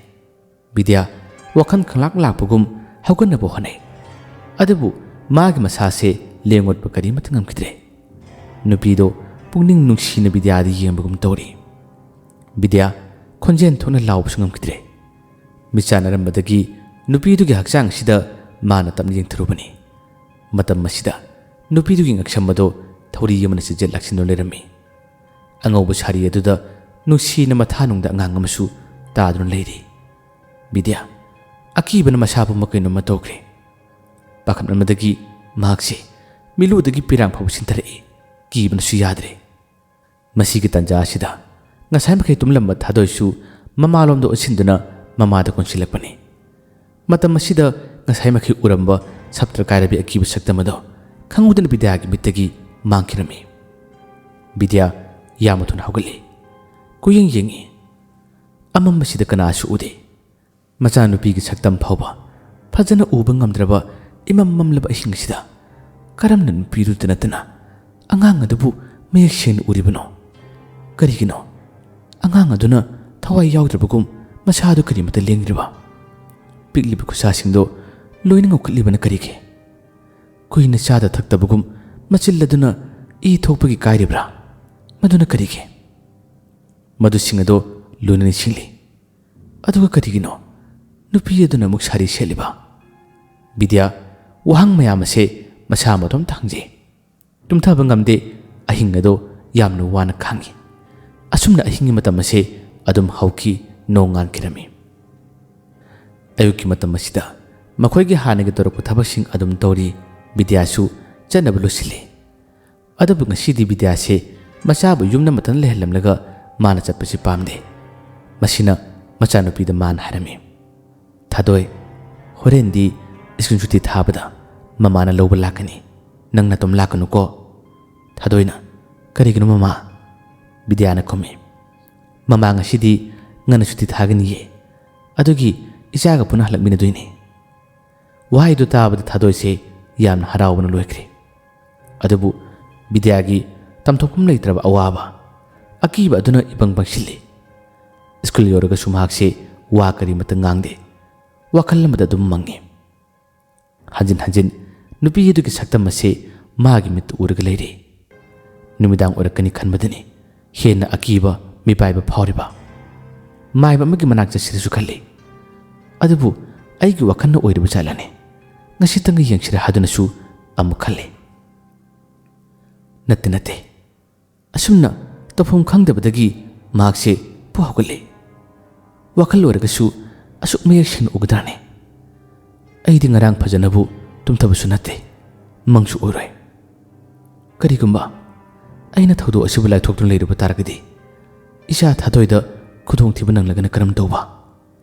ꯕꯤꯗ꯭ꯌꯥ ꯋꯥꯈꯜ ꯈꯪꯂꯥꯛ ꯂꯥꯛꯄꯒꯨꯝ ꯍꯧꯒꯠꯅꯕ ꯍꯣꯠꯅꯩ꯫ ꯑꯗꯨꯕꯨ ꯃꯥꯒꯤ ꯃꯁꯥꯁꯦ ꯂꯦꯡ ꯑꯣꯠꯄ ꯀꯔꯤꯃꯠꯇ ꯉꯝꯈꯤꯗ꯭ꯔꯦ꯫ ꯅꯨꯄꯤꯗꯣ ꯄꯨꯛꯅꯤꯡ ꯅꯨꯡꯁꯤꯅ ꯕꯤꯗ꯭ꯌꯥꯗ ꯌꯦꯡꯕꯒꯨꯝ ꯇꯧꯔꯤ꯫ ꯕꯤꯗ꯭ꯌꯥ ꯈꯣꯟꯖꯦꯜ ꯊꯣꯛꯅ ꯂꯥꯎꯕꯁꯨ ꯉꯝꯈꯤꯗ꯭ꯔꯦ꯫ ꯃꯤꯠꯆꯥꯟꯅꯔꯝꯕꯗꯒꯤ ꯅꯨꯄꯤꯗꯨꯒꯤ ꯍꯛꯆꯥꯡ ꯑꯁꯤꯗ ꯃꯥꯅ ꯇꯞꯅ ꯌꯦꯡꯊꯔꯨꯕꯅꯤ꯫ ꯃꯇꯝ ꯑꯁꯤꯗ ꯅꯨꯄꯤꯗꯨꯒꯤ ꯉꯛꯁꯝ ꯑꯗꯨ ꯊꯧꯔꯤ ꯑꯃꯅ ꯆꯤꯟꯖꯠ ꯂꯥꯛꯁꯤꯟꯗꯨꯅ ꯂꯩꯔꯝꯃꯤ꯫ ꯑꯉꯧꯕ ꯁꯥꯔꯤ ꯑꯗꯨꯗ ꯅꯨꯡꯁꯤꯅ ꯃꯊꯥꯅꯨꯡꯗ ꯑꯉꯥꯡ ꯑꯃꯁꯨ ꯇꯥꯗꯨꯅ ꯂꯩꯔꯤ꯫ ꯕꯤꯗ꯭ꯌꯥ ꯑꯀꯤꯕꯅ ꯃꯁꯥ ꯄꯨꯝꯕ ꯀꯩꯅꯣꯝꯃ ꯇꯧꯈ꯭ꯔꯦ꯫ ꯄꯥꯈꯠꯃꯟꯕꯗꯒꯤ ꯃꯍꯥꯛꯁꯦ ꯃꯤꯠꯂꯨꯗꯒꯤ ꯄꯤꯔꯥꯡ ꯐꯥꯎꯕ ꯁꯤꯟꯊꯔꯛꯏ꯫ ꯀꯤꯕꯅꯁꯨ ꯌꯥꯗ꯭ꯔꯦ꯫ ꯃꯁꯤꯒꯤ ꯇꯥꯟꯖꯥ ꯑꯁꯤꯗ ꯉꯁꯥꯏ ꯃꯈꯩ ꯇꯨꯝꯂꯝꯕ ꯊꯥꯗꯣꯏꯁꯨ ꯃꯃꯥꯂꯣꯝꯗ ꯑꯣꯟꯁꯤꯟꯗꯨꯅ ꯃꯃꯥꯗ ꯀꯣꯟꯁꯤꯜꯂꯛꯄꯅꯤ꯫ ꯃꯇꯝ ꯑꯁꯤꯗ ꯉꯁꯥꯏ ꯃꯈꯩ ꯎꯔꯝꯕ ꯁꯞꯇ꯭ꯔ ꯀꯥꯏꯔꯕꯤ ꯑꯀꯤꯕ ꯁꯛꯇꯝ ꯑꯗꯣ ꯈꯪꯍꯧꯗꯅ ꯕꯤꯗ꯭ꯌꯥꯒꯤ ꯃꯤꯠꯇꯒꯤ ꯃꯥꯡꯈꯤꯔꯝꯃꯤ꯫ ꯕꯤꯗ꯭ꯌꯥ ꯌꯥꯝꯅ ꯊꯨꯅ ꯍꯧꯒꯠꯂꯤ꯫ ꯀꯣꯏꯌꯦꯡ ꯌꯦꯡꯉꯤ꯫ ꯑꯃꯝꯕꯁꯤꯗ ꯀꯅꯥꯁꯨ ꯎꯗꯦ꯫ ꯃꯆꯥꯅꯨꯄꯤꯒꯤ ꯁꯛꯇꯝ ꯐꯥꯎꯕ ꯐꯖꯅ ꯎꯕ ꯉꯝꯗ꯭ꯔꯕ ꯏꯃꯝ ꯃꯝꯂꯕ ꯑꯍꯤꯡ ꯑꯁꯤꯗ ꯀꯔꯝꯅ ꯅꯨꯄꯤꯗꯨꯇ ꯅꯠꯇꯅ ꯑꯉꯥꯡ ꯑꯗꯨꯕꯨ ꯃꯌꯦꯛ ꯁꯦꯡꯅ ꯎꯔꯤꯕꯅꯣ? ꯀꯔꯤꯒꯤꯅꯣ? ꯑꯉꯥꯡ ꯑꯗꯨꯅ ꯊꯋꯥꯏ ꯌꯥꯎꯗ꯭ꯔꯕꯒꯨꯝ ꯃꯁꯥꯗꯨ ꯀꯔꯤꯃꯠꯇ ꯂꯦꯡꯗ꯭ꯔꯤꯕ? ꯄꯤꯛꯂꯤꯕ ꯈꯨꯠꯁꯥꯁꯤꯡꯗꯣ ꯂꯣꯏꯅ ꯉꯧꯈꯠꯂꯤꯕꯅ ꯀꯔꯤꯒꯤ? ꯀꯨꯏꯅ ꯆꯥꯗ ꯊꯛꯇꯕꯒꯨꯝ ꯃꯆꯤꯜ ꯑꯗꯨꯅ ꯏ ꯊꯣꯛꯄꯒꯤ ꯀꯥꯏꯔꯤꯕ꯭ꯔꯥ? ꯃꯗꯨꯅ ꯀꯔꯤꯒꯤ? ꯃꯗꯨꯁꯤꯡ ꯑꯗꯣ ꯂꯣꯏꯅ ꯅꯤꯡꯁꯤꯡꯂꯤ꯫ ꯑꯗꯨꯒ ꯀꯔꯤꯒꯤꯅꯣ ꯅꯨꯄꯤ ꯑꯗꯨꯅ ꯑꯃꯨꯛ ꯁꯥꯔꯤ ꯁꯦꯠꯂꯤꯕ? ꯕꯤꯗ꯭ꯌꯥ ꯋꯥꯍꯪ ꯃꯌꯥꯝ ꯑꯁꯦ ꯃꯁꯥ ꯃꯇꯣꯝꯇ ꯍꯪꯖꯩ꯫ ꯇꯨꯝꯊꯕ ꯉꯝꯗꯦ꯫ ꯑꯍꯤꯡ ꯑꯗꯣ ꯌꯥꯝꯅ ꯋꯥꯅ ꯈꯥꯡꯉꯤ꯫ ꯑꯁꯨꯝꯅ ꯑꯍꯤꯡꯒꯤ ꯃꯇꯝ ꯑꯁꯦ ꯑꯗꯨꯝ ꯍꯧꯈꯤ, ꯅꯣꯡ ꯉꯥꯟꯈꯤꯔꯝꯃꯤ꯫ ꯑꯌꯨꯛꯀꯤ ꯃꯇꯝ ꯑꯁꯤꯗ ꯃꯈꯣꯏꯒꯤ ꯍꯥꯟꯅꯒꯤ ꯇꯧꯔꯛꯄ ꯊꯕꯛꯁꯤꯡ ꯑꯗꯨꯝ ꯇꯧꯔꯤ꯫ ꯕꯤꯗ꯭ꯌꯥꯁꯨ ꯆꯠꯅꯕ ꯂꯣꯏꯁꯤꯜꯂꯤ꯫ ꯑꯗꯨꯕꯨ ꯉꯁꯤꯗꯤ ꯕꯤꯗ꯭ꯌꯥꯁꯦ ꯃꯆꯥꯕꯨ ꯌꯨꯝꯗ ꯃꯊꯟ ꯂꯩꯍꯜꯂꯝꯂꯒ ꯃꯥꯅ ꯆꯠꯄꯁꯤ ꯄꯥꯝꯗꯦ꯫ ꯃꯁꯤꯅ ꯃꯆꯥꯅꯨꯄꯤꯗ ꯃꯥꯅ ꯍꯥꯏꯔꯝꯃꯤ, "ꯊꯥꯗꯣꯏ, ꯍꯣꯔꯦꯟꯗꯤ ꯁ꯭ꯀꯨꯜ ꯁꯨꯇꯤ ꯊꯥꯕꯗ ꯃꯃꯥꯅ ꯂꯧꯕ ꯂꯥꯛꯀꯅꯤ꯫ ꯅꯪ ꯅꯇꯣꯝ ꯂꯥꯛꯀꯅꯨꯀꯣ?" ꯊꯥꯗꯣꯏꯅ, "ꯀꯔꯤꯒꯤꯅꯣ ꯃꯃꯥ?" ꯕꯤꯗ꯭ꯌꯥꯅ ꯈꯨꯝꯃꯤ, "ꯃꯃꯥ ꯉꯁꯤꯗꯤ ꯉꯟꯅ ꯁꯨꯇꯤ ꯊꯥꯒꯅꯤꯌꯦ꯫ ꯑꯗꯨꯒꯤ ꯏꯆꯥꯒ ꯄꯨꯟꯅ ꯍꯜꯂꯛꯃꯤꯟꯅꯗꯣꯏꯅꯦ꯫" ꯋꯥꯍꯩꯗꯨ ꯇꯥꯕꯗ ꯊꯥꯗꯣꯏꯁꯦ ꯌꯥꯝꯅ ꯍꯔꯥꯎꯕꯅ ꯂꯣꯏꯈ꯭ꯔꯦ꯫ ꯑꯗꯨꯕꯨ ꯕꯤꯗ꯭ꯌꯥꯒꯤ ꯇꯝꯊꯣꯛꯐꯝ ꯂꯩꯇ꯭ꯔꯕ ꯑꯋꯥꯕ, ꯑꯀꯤꯕ ꯑꯗꯨꯅ ꯏꯄꯪ ꯄꯪꯁꯤꯜꯂꯤ꯫ ꯁ꯭ꯀꯨꯜ ꯌꯧꯔꯒꯁꯨ ꯃꯍꯥꯛꯁꯦ ꯋꯥ ꯀꯔꯤꯃꯠꯇ ꯉꯥꯡꯗꯦ꯫ ꯋꯥꯈꯜ ꯑꯃꯗ ꯑꯗꯨꯝ ꯃꯪꯉꯤ꯫ ꯍꯟꯖꯤꯟ ꯍꯟꯖꯤꯟ ꯅꯨꯄꯤ ꯑꯗꯨꯒꯤ ꯁꯛꯇꯝ ꯑꯁꯤ ꯃꯥꯒꯤ ꯃꯤꯠꯇ ꯎꯔꯒ ꯂꯩꯔꯤ꯫ ꯅꯨꯃꯤꯗꯥꯡ ꯑꯣꯏꯔꯛꯀꯅꯤ ꯈꯟꯕꯗꯅꯤ ꯍꯦꯟꯅ ꯑꯀꯤꯕ ꯃꯤꯄꯥꯏꯕ ꯐꯥꯎꯔꯤꯕ꯫ ꯃꯥꯏꯕ ꯑꯃꯒꯤ ꯃꯅꯥꯛ ꯆꯠꯁꯤꯔꯁꯨ ꯈꯜꯂꯤ꯫ ꯑꯗꯨꯕꯨ ꯑꯩꯒꯤ ꯋꯥꯈꯜꯅ ꯑꯣꯏꯔꯤꯕ ꯖꯥꯠꯂꯅꯦ? ꯉꯁꯤꯇꯪꯒ ꯌꯦꯡꯁꯤꯔ ꯍꯥꯏꯗꯨꯅꯁꯨ ꯑꯃꯨꯛ ꯈꯜꯂꯤ꯫ ꯅꯠꯇꯦ, ꯅꯠꯇꯦ꯫ ꯑꯁꯨꯝꯅ ꯇꯧꯐꯝ ꯈꯪꯗꯕꯗꯒꯤ ꯃꯍꯥꯛꯁꯦ ꯄꯨ ꯍꯧꯒꯠꯂꯦ꯫ ꯋꯥꯈꯜ ꯑꯣꯏꯔꯒꯁꯨ ꯑꯁꯨꯛ ꯃꯌꯦꯛ ꯁꯦꯡꯅ ꯎꯒꯗ꯭ꯔꯥꯅꯦ? ꯑꯩꯗꯤ ꯉꯔꯥꯡ ꯐꯖꯅꯕꯨ ꯇꯨꯝꯊꯕꯁꯨ ꯅꯠꯇꯦ, ꯃꯪꯁꯨ ꯑꯣꯏꯔꯣꯏ꯫ ꯀꯔꯤꯒꯨꯝꯕ ꯑꯩꯅ ꯊꯧꯗꯣꯛ ꯑꯁꯤꯕꯨ ꯂꯥꯏꯊꯣꯛꯇꯨꯅ ꯂꯩꯔꯨꯕ ꯇꯥꯔꯒꯗꯤ ꯏꯆꯥ ꯊꯥꯗꯣꯏꯗ ꯈꯨꯗꯣꯡꯊꯤꯕ ꯅꯪꯂꯒꯅ ꯀꯔꯝ ꯇꯧꯕ?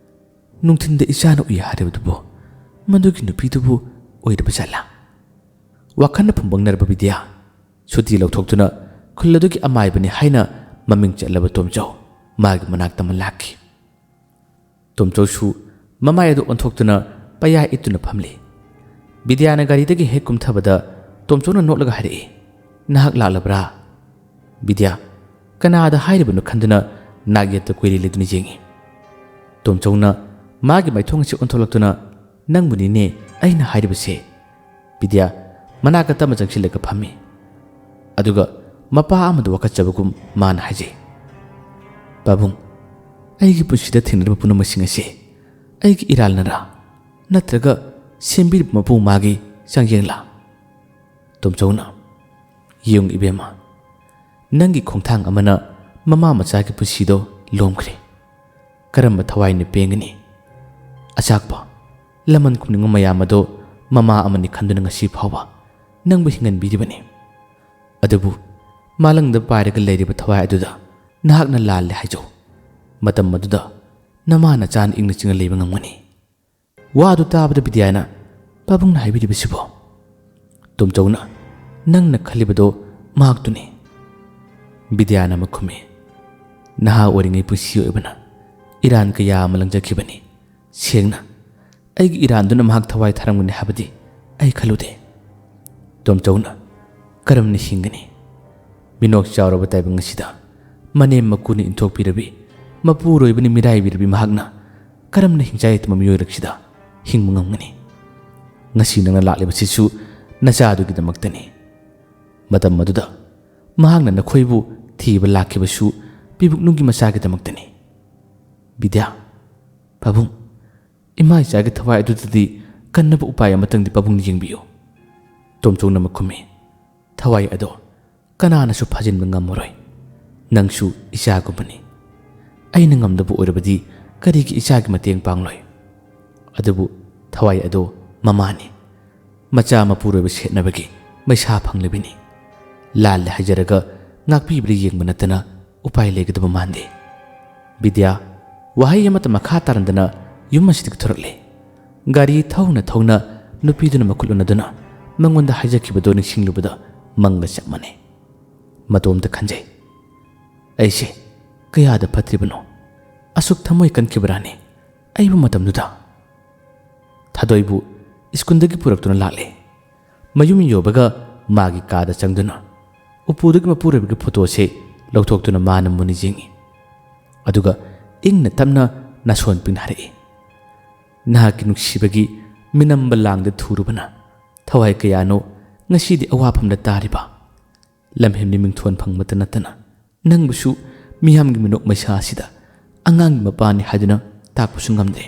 ꯅꯨꯡꯊꯤꯟꯗ ꯏꯆꯥꯅ ꯎꯏ ꯍꯥꯏꯔꯤꯕꯗꯨꯕꯨ ꯃꯗꯨꯒꯤ ꯅꯨꯄꯤꯗꯨꯕꯨ ꯑꯣꯏꯔꯕ ꯖꯥꯠꯂꯥ? ꯋꯥꯈꯜꯅ ꯐꯨꯝꯕꯪꯅꯔꯕ ꯕꯤꯗ꯭ꯌꯥ ꯁꯨꯇꯤ ꯂꯧꯊꯣꯛꯇꯨꯅ ꯈꯨꯜ ꯑꯗꯨꯒꯤ ꯑꯃꯥꯏꯕꯅꯤ ꯍꯥꯏꯅ ꯃꯃꯤꯡ ꯆꯠꯂꯕ ꯇꯣꯝꯆꯧ ꯃꯥꯒꯤ ꯃꯅꯥꯛꯇ ꯑꯃ ꯂꯥꯛꯈꯤ꯫ ꯇꯣꯝꯆꯧꯁꯨ ꯃꯃꯥꯏ ꯑꯗꯨ ꯑꯣꯟꯊꯣꯛꯇꯨꯅ ꯄꯌꯥ ꯏꯠꯇꯨꯅ ꯐꯝꯂꯤ꯫ ꯕꯤꯗ꯭ꯌꯥꯅ ꯒꯥꯔꯤꯗꯒꯤ ꯍꯦꯛ ꯀꯨꯝꯊꯕꯗ ꯇꯣꯝꯆꯧꯅ ꯅꯣꯛꯂꯒ ꯍꯥꯏꯔꯛꯏ, "ꯅꯍꯥꯛ ꯂꯥꯛꯂꯕ꯭ꯔꯥ?" ꯕꯤꯗ꯭ꯌꯥ, "ꯀꯅꯥꯗ ꯍꯥꯏꯔꯤꯕꯅꯣ?" ꯈꯟꯗꯨꯅ ꯅꯥꯛ ꯌꯦꯠꯇ ꯀꯣꯏꯔꯤ ꯂꯩꯗꯨꯅ ꯌꯦꯡꯉꯤ꯫ ꯇꯣꯝꯆꯧꯅ ꯃꯥꯒꯤ ꯃꯥꯏꯊꯣꯡ ꯑꯁꯤ ꯑꯣꯟꯊꯣꯛꯂꯛꯇꯨꯅ, "ꯅꯪꯕꯨꯅꯤꯅꯦ ꯑꯩꯅ ꯍꯥꯏꯔꯤꯕꯁꯦ꯫" ꯕꯤꯗ꯭ꯌꯥ ꯃꯅꯥꯛꯇ ꯇꯞꯅ ꯆꯪꯁꯤꯜꯂꯒ ꯐꯝꯃꯤ꯫ ꯑꯗꯨꯒ ꯃꯄꯥ ꯑꯃꯗ ꯋꯥꯀꯠꯆꯕꯒꯨꯝ ꯃꯥꯅ ꯍꯥꯏꯖꯩ, "ꯄꯥꯕꯨꯡ, ꯑꯩꯒꯤ ꯄꯨꯟꯁꯤꯗ ꯊꯦꯡꯅꯔꯤꯕ ꯄꯨꯝꯅꯃꯛꯁꯤꯡ ꯑꯁꯦ ꯑꯩꯒꯤ ꯏꯔꯥꯜꯅꯔꯥ? ꯅꯠꯇ꯭ꯔꯒ ꯁꯦꯝꯕꯤꯔꯤꯕ ꯃꯄꯨ ꯃꯥꯒꯤ ꯆꯥꯡꯌꯦꯡꯂꯥ?" ꯇꯣꯝꯆꯧꯅ, "ꯌꯦꯡꯉꯨ ꯏꯕꯦꯝꯃ, ꯅꯪꯒꯤ ꯈꯣꯡꯊꯥꯡ ꯑꯃꯅ ꯃꯃꯥ ꯃꯆꯥꯒꯤ ꯄꯨꯟꯁꯤꯗꯣ ꯂꯣꯝꯈ꯭ꯔꯦ꯫ ꯀꯔꯝꯕ ꯊꯋꯥꯏꯅ ꯄꯦꯟꯒꯅꯤ? ꯑꯆꯥꯛꯄ, ꯂꯃꯟ ꯈꯨꯝꯅꯤꯡꯕ ꯃꯌꯥꯝ ꯑꯗꯣ ꯃꯃꯥ ꯑꯃꯅꯤ ꯈꯟꯗꯨꯅ ꯉꯁꯤ ꯐꯥꯎꯕ ꯅꯪꯕꯨ ꯍꯤꯡꯍꯟꯕꯤꯔꯤꯕꯅꯤ꯫ ꯑꯗꯨꯕꯨ ꯃꯥꯂꯪꯗ ꯄꯥꯏꯔꯒ ꯂꯩꯔꯤꯕ ꯊꯋꯥꯏ ꯑꯗꯨꯗ ꯅꯍꯥꯛꯅ ꯂꯥꯜꯂꯦ ꯍꯥꯏꯖꯧ꯫ ꯃꯇꯝ ꯑꯗꯨꯗ ꯅꯃꯥ ꯅꯆꯥꯅ ꯏꯪꯅ ꯆꯤꯡꯅ ꯂꯩꯕ ꯉꯝꯒꯅꯤ꯫ ꯋꯥꯗꯨ ꯇꯥꯕꯗ ꯕꯤꯗ꯭ꯌꯥꯅ, "ꯄꯥꯕꯨꯡꯅ ꯍꯥꯏꯕꯤꯔꯤꯕꯁꯤꯕꯣ?" ꯇꯣꯝꯆꯧꯅ, "ꯅꯪꯅ ꯈꯜꯂꯤꯕꯗꯣ ꯃꯍꯥꯛꯇꯨꯅꯤ꯫" ꯕꯤꯗ꯭ꯌꯥꯅ ꯑꯃꯨꯛ ꯈꯨꯝꯃꯤ, "ꯅꯍꯥ ꯑꯣꯏꯔꯤꯉꯩ ꯄꯨꯟꯁꯤ ꯑꯣꯏꯕꯅ ꯏꯔꯥꯟ ꯀꯌꯥ ꯑꯃ ꯂꯪꯖꯈꯤꯕꯅꯤ꯫ ꯁꯦꯡꯅ, ꯑꯩꯒꯤ ꯏꯔꯥꯟꯗꯨꯅ ꯃꯍꯥꯛ ꯊꯋꯥꯏ ꯊꯥꯔꯝꯒꯅꯤ ꯍꯥꯏꯕꯗꯤ ꯑꯩ ꯈꯜꯂꯨꯗꯦ꯫" ꯇꯣꯝꯆꯧꯅ, "ꯀꯔꯝꯅ ꯍꯤꯡꯒꯅꯤ? ꯃꯤꯅꯣꯛ ꯆꯥꯎꯔꯕ ꯇꯥꯏꯕꯪ ꯑꯁꯤꯗ ꯃꯅꯦꯝ ꯃꯀꯨꯅ ꯏꯟꯊꯣꯛꯄꯤꯔꯕꯤ, ꯃꯄꯨꯔꯣꯏꯕꯅ ꯃꯤꯔꯥꯏꯕꯤꯔꯕꯤ ꯃꯍꯥꯛꯅ ꯀꯔꯝꯅ ꯍꯤꯡꯆꯥꯏ ꯌꯦꯛꯇꯕ ꯃꯤꯑꯣꯏꯔꯛꯁꯤꯗ ꯍꯤꯡꯕ ꯉꯝꯒꯅꯤ? ꯉꯁꯤ ꯅꯪꯅ ꯂꯥꯛꯂꯤꯕꯁꯤꯁꯨ ꯅꯆꯥꯗꯨꯒꯤꯗꯃꯛꯇꯅꯤ꯫ ꯃꯇꯝ ꯑꯗꯨꯗ ꯃꯍꯥꯛꯅ ꯅꯈꯣꯏꯕꯨ ꯊꯤꯕ ꯂꯥꯛꯈꯤꯕꯁꯨ ꯄꯤꯕꯨꯛꯅꯨꯡꯒꯤ ꯃꯆꯥꯒꯤꯗꯃꯛꯇꯅꯤ꯫" ꯕꯤꯗ꯭ꯌꯥ, "ꯄꯥꯕꯨꯡ, ꯏꯃꯥ ꯏꯆꯥꯒꯤ ꯊꯋꯥꯏ ꯑꯗꯨꯗꯗꯤ ꯀꯟꯅꯕ ꯎꯄꯥꯏ ꯑꯃꯇꯪꯗꯤ ꯄꯥꯕꯨꯡꯅ ꯌꯦꯡꯕꯤꯌꯨ꯫" ꯇꯣꯝꯆꯧꯅ ꯑꯃꯨꯛ ꯈꯨꯝꯃꯤ, "ꯊꯋꯥꯏ ꯑꯗꯣ ꯀꯅꯥꯅꯁꯨ ꯐꯥꯖꯤꯟꯕ ꯉꯝꯃꯔꯣꯏ꯫ ꯅꯪꯁꯨ ꯏꯆꯥꯒꯨꯝꯕꯅꯤ꯫ ꯑꯩꯅ ꯉꯝꯗꯕ ꯑꯣꯏꯔꯕꯗꯤ ꯀꯔꯤꯒꯤ ꯏꯆꯥꯒꯤ ꯃꯇꯦꯡ ꯄꯥꯡꯂꯣꯏ? ꯑꯗꯨꯕꯨ ꯊꯋꯥꯏ ꯑꯗꯣ ꯃꯃꯥꯅꯤ꯫ ꯃꯆꯥ ꯃꯄꯨꯔꯣꯏꯕ ꯁꯦꯠꯅꯕꯒꯤ ꯃꯩꯁꯥ ꯐꯪꯂꯤꯕꯅꯤ꯫ ꯂꯥꯜꯂꯦ ꯍꯥꯏꯖꯔꯒ ꯉꯥꯛꯄꯤꯕꯗ ꯌꯦꯡꯕ ꯅꯠꯇꯅ ꯎꯄꯥꯏ ꯂꯩꯒꯗꯕ ꯃꯥꯟꯗꯦ꯫" ꯕꯤꯗ꯭ꯌꯥ ꯋꯥꯍꯩ ꯑꯃꯠꯇ ꯃꯈꯥ ꯇꯥꯔꯝꯗꯅ ꯌꯨꯝ ꯑꯁꯤꯗꯒꯤ ꯊꯣꯔꯛꯂꯦ꯫ ꯒꯥꯔꯤ ꯊꯧꯅ ꯊꯧꯅ ꯅꯨꯄꯤꯗꯨꯅ ꯃꯈꯨꯠ ꯎꯅꯗꯨꯅ ꯃꯉꯣꯟꯗ ꯍꯥꯏꯖꯈꯤꯕꯗꯨ ꯅꯤꯡꯁꯤꯡꯂꯨꯕꯗ ꯃꯪꯒ ꯆꯞ ꯃꯥꯟꯅꯩ꯫ ꯃꯇꯣꯝꯇ ꯈꯟꯖꯩ, "ꯑꯩꯁꯦ ꯀꯌꯥꯗ ꯐꯠꯇ꯭ꯔꯤꯕꯅꯣ? ꯑꯁꯨꯛ ꯊꯃꯣꯏ ꯀꯟꯈꯤꯕ꯭ꯔꯥꯅꯦ ꯑꯩꯕꯨ ꯃꯇꯝꯗꯨꯗ?" ꯊꯥꯗꯣꯏꯕꯨ ꯁ꯭ꯀꯨꯜꯗꯒꯤ ꯄꯨꯔꯛꯇꯨꯅ ꯂꯥꯛꯂꯦ꯫ ꯃꯌꯨꯝ ꯌꯧꯕꯒ ꯃꯥꯒꯤ ꯀꯥꯗ ꯆꯪꯗꯨꯅ ꯎꯄꯨꯗꯒꯤ ꯃꯄꯨꯔꯣꯏꯕꯒꯤ ꯐꯣꯇꯣꯁꯦ ꯂꯧꯊꯣꯛꯇꯨꯅ ꯃꯥꯅ ꯃꯨꯟꯅ ꯌꯦꯡꯉꯤ꯫ ꯑꯗꯨꯒ ꯏꯪꯅ ꯇꯞꯅ ꯅꯥꯁꯣꯟ ꯄꯤꯛꯅ ꯍꯥꯏꯔꯛꯏ, "ꯅꯍꯥꯛꯀꯤ ꯅꯨꯡꯁꯤꯕꯒꯤ ꯃꯤꯅꯝꯕ ꯂꯥꯡꯗ ꯊꯨꯔꯨꯕꯅ ꯊꯋꯥꯏ ꯀꯌꯥꯅꯣ ꯉꯁꯤꯗꯤ ꯑꯋꯥꯐꯝꯗ ꯇꯥꯔꯤꯕ? ꯂꯝꯍꯦꯟꯕꯤ ꯃꯤꯡꯊꯣꯟ ꯐꯪꯕꯇ ꯅꯠꯇꯅ ꯅꯪꯕꯨꯁꯨ ꯃꯤꯌꯥꯝꯒꯤ ꯃꯤꯅꯣꯛ ꯃꯩꯁꯥ ꯑꯁꯤꯗ ꯑꯉꯥꯡꯒꯤ ꯃꯄꯥꯅꯤ ꯍꯥꯏꯗꯨꯅ ꯇꯥꯛꯄꯁꯨ ꯉꯝꯗ꯭ꯔꯦ꯫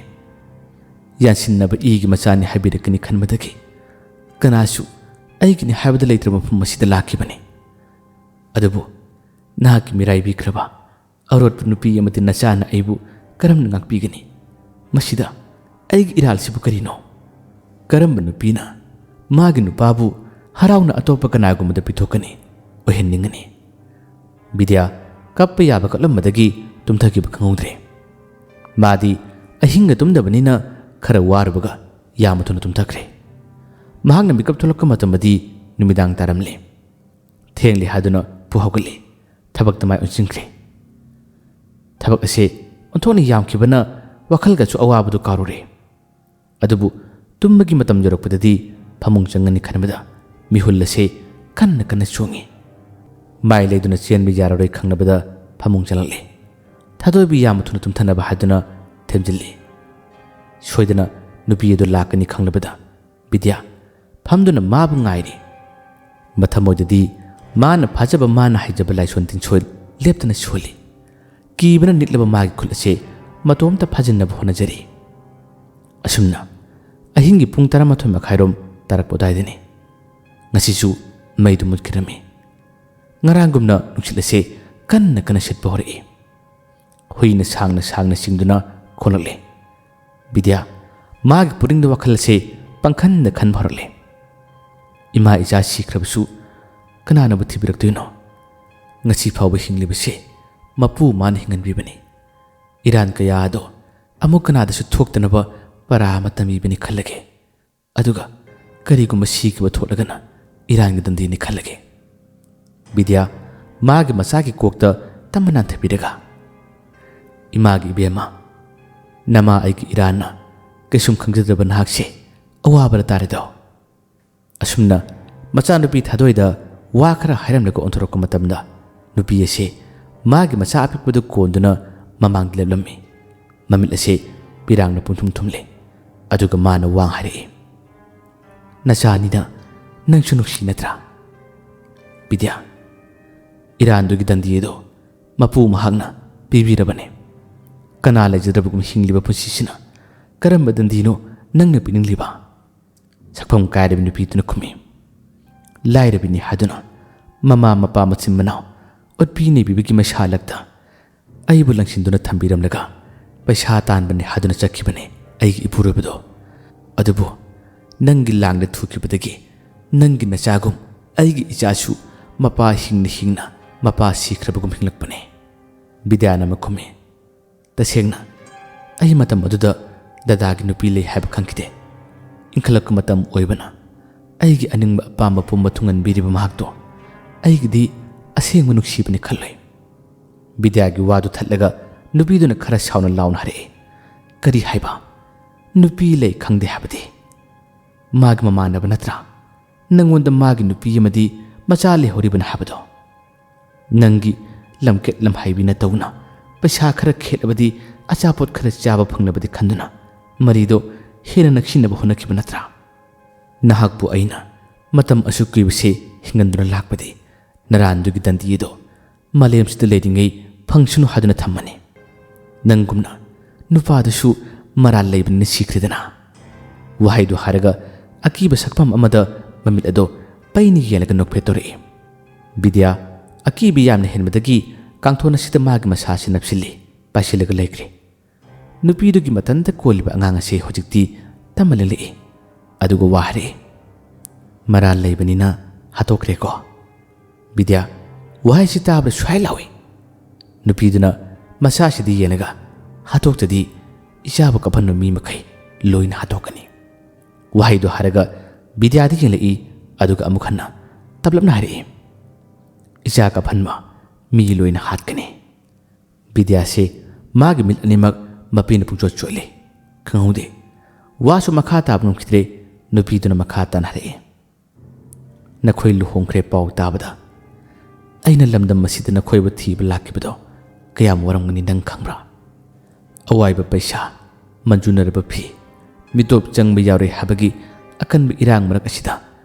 ꯌꯥꯟꯁꯤꯟꯅꯕ ꯏꯒꯤ ꯃꯆꯥꯅꯤ ꯍꯥꯏꯕꯤꯔꯛꯀꯅꯤ ꯈꯟꯕꯗꯒꯤ ꯀꯅꯥꯁꯨ ꯑꯩꯒꯤꯅꯤ ꯍꯥꯏꯕꯗ ꯂꯩꯇ꯭ꯔꯕ ꯃꯐꯝ ꯑꯁꯤꯗ ꯂꯥꯛꯈꯤꯕꯅꯤ꯫ ꯑꯗꯨꯕꯨ ꯅꯍꯥꯛꯀꯤ ꯃꯤꯔꯥꯏꯕꯤꯈ꯭ꯔꯕ ꯑꯔꯣꯠꯄ ꯅꯨꯄꯤ ꯑꯃꯗꯤ ꯅꯆꯥꯅ ꯑꯩꯕꯨ ꯀꯔꯝꯅ ꯉꯥꯛꯄꯤꯒꯅꯤ? ꯃꯁꯤꯗ ꯑꯩꯒꯤ ꯏꯔꯥꯜꯁꯤꯕꯨ ꯀꯔꯤꯅꯣ? ꯀꯔꯝꯕ ꯅꯨꯄꯤꯅ ꯃꯥꯒꯤ ꯅꯨꯄꯥꯕꯨ ꯍꯔꯥꯎꯅ ꯑꯇꯣꯞꯄ ꯀꯅꯥꯒꯨꯝꯕꯗ ꯄꯤꯊꯣꯛꯀꯅꯤ, ꯑꯣꯏꯍꯟꯅꯤꯡꯒꯅꯤ꯫ ꯕꯤꯗ꯭ꯌꯥ ꯀꯞꯄ ꯌꯥꯕ ꯀꯞꯂꯝꯕꯗꯒꯤ ꯇꯨꯝꯊꯈꯤꯕ ꯈꯪꯍꯧꯗ꯭ꯔꯦ꯫ ꯃꯥꯗꯤ ꯑꯍꯤꯡꯒ ꯇꯨꯝꯗꯕꯅꯤꯅ ꯈꯔ ꯋꯥꯔꯨꯕꯒ ꯌꯥꯝꯅ ꯊꯨꯅ ꯇꯨꯝꯊꯈ꯭ꯔꯦ꯫ ꯃꯍꯥꯛꯅ ꯃꯤꯀꯞ ꯊꯣꯛꯂꯛꯄ ꯃꯇꯝꯗꯗꯤ ꯅꯨꯃꯤꯗꯥꯡ ꯇꯥꯔꯝꯂꯦ꯫ ꯊꯦꯡꯂꯦ ꯍꯥꯏꯗꯨꯅ ꯄꯨ ꯍꯧꯒꯠꯂꯦ꯫ ꯊꯕꯛꯇ ꯃꯥꯏ ꯑꯣꯟꯁꯤꯟꯈ꯭ꯔꯦ꯫ ꯊꯕꯛ ꯑꯁꯦ ꯑꯣꯟꯊꯣꯛꯅ ꯌꯥꯝꯈꯤꯕꯅ ꯋꯥꯈꯜꯒꯁꯨ ꯑꯋꯥꯕꯗꯨ ꯀꯥꯎꯔꯨꯔꯦ꯫ ꯑꯗꯨꯕꯨ ꯇꯨꯝꯕꯒꯤ ꯃꯇꯝ ꯌꯧꯔꯛꯄꯗꯗꯤ ꯐꯃꯨꯡ ꯆꯪꯒꯅꯤ ꯈꯟꯕꯗ ꯃꯤꯍꯨꯜ ꯑꯁꯦ ꯀꯟꯅ ꯀꯟꯅ ꯆꯣꯡꯉꯤ꯫ ꯃꯥꯏ ꯂꯩꯗꯨꯅ ꯆꯦꯟꯕ ꯌꯥꯔꯔꯣꯏ ꯈꯪꯂꯕꯗ ꯐꯃꯨꯡ ꯆꯪꯂꯛꯂꯦ꯫ ꯊꯥꯗꯣꯏꯕꯤ ꯌꯥꯝ ꯊꯨꯅ ꯇꯨꯝꯊꯅꯕ ꯍꯥꯏꯗꯨꯅ ꯊꯦꯝꯖꯤꯜꯂꯤ꯫ ꯁꯣꯏꯗꯅ ꯅꯨꯄꯤ ꯑꯗꯨ ꯂꯥꯛꯀꯅꯤ ꯈꯪꯂꯕꯗ ꯕꯤꯗ꯭ꯌꯥ ꯐꯝꯗꯨꯅ ꯃꯥꯕꯨ ꯉꯥꯏꯔꯤ꯫ ꯃꯊꯃꯣꯏꯗꯗꯤ ꯃꯥꯅ ꯐꯥꯖꯕ, ꯃꯥꯅ ꯍꯩꯖꯕ ꯂꯥꯏꯁꯣꯟ ꯇꯤꯟꯁꯣꯏ ꯂꯦꯞꯇꯅ ꯁꯣꯜꯂꯤ꯫ ꯀꯤꯕꯅ ꯅꯤꯛꯂꯕ ꯃꯥꯒꯤ ꯈꯨꯠ ꯑꯁꯤ ꯃꯇꯣꯝꯇ ꯐꯥꯖꯤꯟꯅꯕ ꯍꯣꯠꯅꯖꯔꯤ꯫ ꯑꯁꯨꯝꯅ ꯑꯍꯤꯡꯒꯤ ꯄꯨꯡ ꯇꯔꯥꯃꯥꯊꯣꯏ ꯃꯈꯥꯏꯔꯣꯝ ꯇꯥꯔꯛꯄ ꯑꯗꯨꯋꯥꯏꯗꯅꯤ꯫ ꯉꯁꯤꯁꯨ ꯃꯩꯗꯨ ꯃꯨꯠꯈꯤꯔꯝꯃꯤ꯫ ꯉꯔꯥꯡꯒꯨꯝꯅ ꯅꯨꯡꯁꯤꯠ ꯑꯁꯤ ꯀꯟꯅ ꯀꯟꯅ ꯁꯤꯠꯄ ꯍꯧꯔꯛꯏ꯫ ꯍꯨꯏꯅ ꯁꯥꯡꯅ ꯁꯥꯡꯅ ꯆꯤꯡꯗꯨꯅ ꯈꯣꯡꯂꯛꯂꯦ꯫ ꯕꯤꯗ꯭ꯌꯥ ꯃꯥꯒꯤ ꯄꯨꯛꯅꯤꯡꯗ ꯋꯥꯈꯜ ꯑꯁꯤ ꯄꯪꯈꯟꯗ ꯈꯟꯕ ꯍꯧꯔꯛꯂꯦ꯫ ꯏꯃꯥ ꯏꯆꯥ ꯁꯤꯈ꯭ꯔꯕꯁꯨ ꯀꯅꯥꯅꯕꯨ ꯊꯤꯕꯤꯔꯛꯇꯣꯏꯅꯣ? ꯉꯁꯤ ꯐꯥꯎꯕ ꯍꯤꯡꯂꯤꯕꯁꯤ ꯃꯄꯨ ꯃꯥꯅ ꯍꯤꯡꯍꯟꯕꯤꯕꯅꯤ꯫ ꯏꯔꯥꯟ ꯀꯌꯥ ꯑꯗꯣ ꯑꯃꯨꯛ ꯀꯅꯥꯗꯁꯨ ꯊꯣꯛꯇꯅꯕ ꯄꯔꯥ ꯑꯃ ꯇꯝꯕꯤꯕꯅꯤ ꯈꯜꯂꯒꯦ꯫ ꯑꯗꯨꯒ ꯀꯔꯤꯒꯨꯝꯕ ꯁꯤꯈꯤꯕ ꯊꯣꯛꯂꯒꯅ ꯏꯔꯥꯟꯒꯤ ꯗꯟꯗꯤꯅꯤ ꯈꯜꯂꯒꯦ꯫ ꯕꯤꯗ꯭ꯌꯥ ꯃꯥꯒꯤ ꯃꯆꯥꯒꯤ ꯀꯣꯛꯇ ꯇꯝꯅ ꯅꯥꯟꯊꯕꯤꯔꯒ, "ꯏꯃꯥꯒꯤ ꯏꯕꯦꯝꯃ, ꯅꯃꯥ ꯑꯩꯒꯤ ꯏꯔꯥꯟꯅ ꯀꯩꯁꯨꯝ ꯈꯪꯖꯗ꯭ꯔꯕ ꯅꯍꯥꯛꯁꯦ ꯑꯋꯥꯕꯗ ꯇꯥꯔꯦꯗꯣ"꯫ ꯑꯁꯨꯝꯅ ꯃꯆꯥꯅꯨꯄꯤ ꯊꯥꯗꯣꯏꯗ ꯋꯥ ꯈꯔ ꯍꯥꯏꯔꯝꯂꯒ ꯑꯣꯟꯊꯣꯔꯛꯄ ꯃꯇꯝꯗ ꯅꯨꯄꯤ ꯑꯁꯤ ꯃꯥꯒꯤ ꯃꯆꯥ ꯑꯄꯤꯛꯄꯗꯨ ꯀꯣꯟꯗꯨꯅ ꯃꯃꯥꯡꯗ ꯂꯦꯞꯂꯝꯃꯤ꯫ ꯃꯃꯤꯠ ꯑꯁꯤ ꯄꯤꯔꯥꯡꯅ ꯄꯨꯡꯊꯨꯝ ꯊꯨꯝꯂꯦ꯫ ꯑꯗꯨꯒ ꯃꯥꯅ ꯋꯥ ꯍꯥꯏꯔꯛꯏ, "ꯅꯆꯥꯅꯤꯅ ꯅꯪꯁꯨ ꯅꯨꯡꯁꯤ ꯅꯠꯇ꯭ꯔꯥ?" ꯕꯤꯗ꯭ꯌꯥ, ꯏꯔꯥꯟꯗꯨꯒꯤ ꯗꯟꯗꯤ ꯑꯗꯨ ꯃꯄꯨ ꯃꯍꯥꯛꯅ ꯄꯤꯕꯤꯔꯕꯅꯤ꯫ ꯀꯅꯥ ꯂꯩꯖꯗ꯭ꯔꯕꯒꯨꯝ ꯍꯤꯡꯂꯤꯕ ꯄꯨꯟꯁꯤꯁꯤꯅ ꯀꯔꯝꯕ ꯗꯟꯗꯤꯅꯣ ꯅꯪꯅ ꯄꯤꯅꯤꯡꯂꯤꯕ? ꯁꯛꯐꯝ ꯀꯥꯏꯔꯕꯤ ꯅꯨꯄꯤꯗꯨꯅ ꯈꯨꯝꯃꯤ, "ꯂꯥꯏꯔꯕꯤꯅꯤ ꯍꯥꯏꯗꯨꯅ ꯃꯃꯥ ꯃꯄꯥ ꯃꯆꯤꯟ ꯃꯅꯥꯎ ꯑꯣꯠꯄꯤ ꯅꯩꯕꯤꯕꯒꯤ ꯃꯩꯁꯥ ꯂꯛꯇ ꯑꯩꯕꯨ ꯂꯪꯁꯤꯟꯗꯨꯅ ꯊꯝꯕꯤꯔꯝꯂꯒ ꯄꯩꯁꯥ ꯇꯥꯟꯕꯅꯤ ꯍꯥꯏꯗꯨꯅ ꯆꯠꯈꯤꯕꯅꯤ ꯑꯩꯒꯤ ꯏꯄꯨꯔꯣꯏꯕꯗꯣ꯫ ꯑꯗꯨꯕꯨ ꯅꯪꯒꯤ ꯂꯥꯡꯗ ꯊꯨꯈꯤꯕꯗꯒꯤ "ꯅꯪꯒꯤ ꯅꯆꯥꯒꯨꯝ ꯑꯩꯒꯤ ꯏꯆꯥꯁꯨ ꯃꯄꯥ ꯍꯤꯡꯅ ꯍꯤꯡꯅ ꯃꯄꯥ ꯁꯤꯈ꯭ꯔꯕꯒꯨꯝ ꯍꯤꯡꯂꯛꯄꯅꯦ꯫" ꯕꯤꯗ꯭ꯌꯥꯅ ꯑꯃꯨꯛ ꯈꯨꯝꯃꯤ, "ꯇꯁꯦꯡꯅ ꯑꯩ ꯃꯇꯝ ꯑꯗꯨꯗ ꯗꯗꯥꯒꯤ ꯅꯨꯄꯤ ꯂꯩ ꯍꯥꯏꯕ ꯈꯪꯈꯤꯗꯦ꯫ ꯏꯟꯈꯠꯂꯛꯄ ꯃꯇꯝ ꯑꯣꯏꯕꯅ ꯑꯩꯒꯤ ꯑꯅꯤꯡꯕ ꯑꯄꯥꯝꯕ ꯄꯨꯝꯕ ꯊꯨꯡꯍꯟꯕꯤꯔꯤꯕ ꯃꯍꯥꯛꯇꯣ ꯑꯩꯒꯤꯗꯤ ꯑꯁꯦꯡꯕ ꯅꯨꯡꯁꯤꯕꯅꯤ ꯈꯜꯂꯨꯏ꯫" ꯕꯤꯗ꯭ꯌꯥꯒꯤ ꯋꯥꯗꯨ ꯊꯠꯂꯒ ꯅꯨꯄꯤꯗꯨꯅ ꯈꯔ ꯁꯥꯎꯅ ꯂꯥꯎꯅ ꯍꯥꯏꯔꯛꯏ, "ꯀꯔꯤ ꯍꯥꯏꯕ? ꯅꯨꯄꯤ ꯂꯩ ꯈꯪꯗꯦ ꯍꯥꯏꯕꯗꯤ? ꯃꯥꯒꯤ ꯃꯃꯥꯟꯅꯕ ꯅꯠꯇ꯭ꯔꯥ? ꯅꯪꯉꯣꯟꯗ ꯃꯥꯒꯤ ꯅꯨꯄꯤ ꯑꯃꯗꯤ ꯃꯆꯥ ꯂꯩꯍꯧꯔꯤꯕꯅ ꯍꯥꯏꯕꯗꯣ? ꯅꯪꯒꯤ ꯂꯝꯀꯦꯠ ꯂꯝꯍꯩꯕꯤ ꯅꯇꯧꯅ ꯄꯩꯁꯥ ꯈꯔ ꯈꯦꯠꯂꯕꯗꯤ ꯑꯆꯥꯄꯣꯠ ꯈꯔ ꯆꯥꯕ ꯐꯪꯂꯕꯗꯤ ꯈꯟꯗꯨꯅ ꯃꯔꯤꯗꯣ ꯍꯦꯟꯅ ꯅꯛꯁꯤꯟꯅꯕ ꯍꯣꯠꯅꯈꯤꯕ ꯅꯠꯇ꯭ꯔꯥ? ꯅꯍꯥꯛꯄꯨ ꯑꯩꯅ ꯃꯇꯝ ꯑꯁꯨꯛ ꯀꯨꯏꯕꯁꯤ ꯍꯤꯡꯍꯟꯗꯨꯅ ꯂꯥꯛꯄꯗꯤ ꯅꯔꯥꯟꯗꯨꯒꯤ ꯗꯟꯗꯤ ꯑꯗꯣ ꯃꯥꯂꯦꯝꯁꯤꯗ ꯂꯩꯔꯤꯉꯩ ꯐꯪꯁꯅꯨ ꯍꯥꯏꯗꯨꯅ ꯊꯝꯃꯅꯤ꯫ ꯅꯪꯒꯨꯝꯅ ꯅꯨꯄꯥꯗꯨꯁꯨ ꯃꯔꯥꯜ ꯂꯩꯕꯅꯤꯅ ꯁꯤꯈ꯭ꯔꯦꯗꯅ꯫" ꯋꯥꯍꯩꯗꯨ ꯍꯥꯏꯔꯒ ꯑꯀꯤꯕ ꯁꯛꯐꯝ ꯑꯃꯗ ꯃꯃꯤꯠ ꯑꯗꯣ ꯄꯩꯅ ꯌꯦꯡꯂꯒ ꯅꯣꯛꯐꯦꯠ ꯇꯧꯔꯛꯏ꯫ ꯕꯤꯗ꯭ꯌꯥ ꯑꯀꯤꯕ ꯌꯥꯝꯅ ꯍꯦꯟꯕꯗꯒꯤ ꯀꯥꯡꯊꯣꯟ ꯑꯁꯤꯗ ꯃꯥꯒꯤ ꯃꯁꯥꯁꯤ ꯅꯞꯁꯤꯜꯂꯤ, ꯄꯥꯏꯁꯤꯜꯂꯒ ꯂꯩꯈ꯭ꯔꯦ꯫ ꯅꯨꯄꯤꯗꯨꯒꯤ ꯃꯊꯟꯇ ꯀꯣꯜꯂꯤꯕ ꯑꯉꯥꯡ ꯑꯁꯤ ꯍꯧꯖꯤꯛꯇꯤ ꯇꯞꯅ ꯂꯦꯡꯂꯛꯏ, ꯑꯗꯨꯒ ꯋꯥ ꯍꯥꯏꯔꯛꯏ, "ꯃꯔꯥꯜ ꯂꯩꯕꯅꯤꯅ ꯍꯥꯠꯇꯣꯛꯈ꯭ꯔꯦꯀꯣ?" ꯕꯤꯗ꯭ꯌꯥ ꯋꯥꯍꯩꯁꯤ ꯇꯥꯕꯗ ꯁ꯭ꯋꯥꯏ ꯂꯥꯎꯏ꯫ ꯅꯨꯄꯤꯗꯨꯅ ꯃꯁꯥꯁꯤꯗ ꯌꯦꯡꯂꯒ, "ꯍꯥꯠꯇꯣꯛꯇꯗꯤ ꯏꯆꯥꯕꯨ ꯀꯞꯍꯟꯕ ꯃꯤ ꯃꯈꯩ ꯂꯣꯏꯅ ꯍꯥꯠꯇꯣꯛꯀꯅꯤ꯫" ꯋꯥꯍꯩꯗꯨ ꯍꯥꯏꯔꯒ ꯕꯤꯗ꯭ꯌꯥꯗ ꯌꯦꯡꯂꯛꯏ, ꯑꯗꯨꯒ ꯑꯃꯨꯛ ꯍꯟꯅ ꯇꯞꯂꯞꯅ ꯍꯥꯏꯔꯛꯏ, "ꯏꯆꯥ ꯀꯞꯍꯟꯕ ꯃꯤ ꯂꯣꯏꯅ ꯍꯥꯠꯀꯅꯤ꯫" ꯕꯤꯗ꯭ꯌꯥꯁꯤ ꯃꯥꯒꯤ ꯃꯤꯠ ꯑꯅꯤꯃꯛ ꯃꯄꯤꯅ ꯄꯨꯡꯆꯣꯠ ꯆꯣꯠꯂꯤ꯫ ꯈꯪꯍꯧꯗꯦ꯫ ꯋꯥꯁꯨ ꯃꯈꯥ ꯇꯥꯕ ꯉꯝꯈꯤꯗ꯭ꯔꯦ꯫ ꯅꯨꯄꯤꯗꯨꯅ ꯃꯈꯥ ꯇꯥꯅ ꯍꯥꯏꯔꯛꯏ, "ꯅꯈꯣꯏ ꯂꯨꯍꯣꯡꯈ꯭ꯔꯦ ꯄꯥꯎ ꯇꯥꯕꯗ ꯑꯩꯅ ꯂꯝꯗꯝ ꯑꯁꯤꯗ ꯅꯈꯣꯏꯕꯨ ꯊꯤꯕ ꯂꯥꯛꯈꯤꯕꯗꯣ ꯀꯌꯥꯝ ꯋꯥꯔꯝꯒꯅꯤ ꯅꯪ ꯈꯪꯕ꯭ꯔꯥ? ꯑꯋꯥꯏꯕ ꯄꯩꯁꯥ, ꯃꯟꯖꯨꯅꯔꯕ ꯐꯤ, ꯃꯤꯇꯣꯞ ꯆꯪꯕ ꯌꯥꯔꯣꯏ ꯍꯥꯏꯕꯒꯤ ꯑꯀꯟꯕ ꯏꯔꯥꯡ ꯃꯔꯛ ꯑꯁꯤꯗ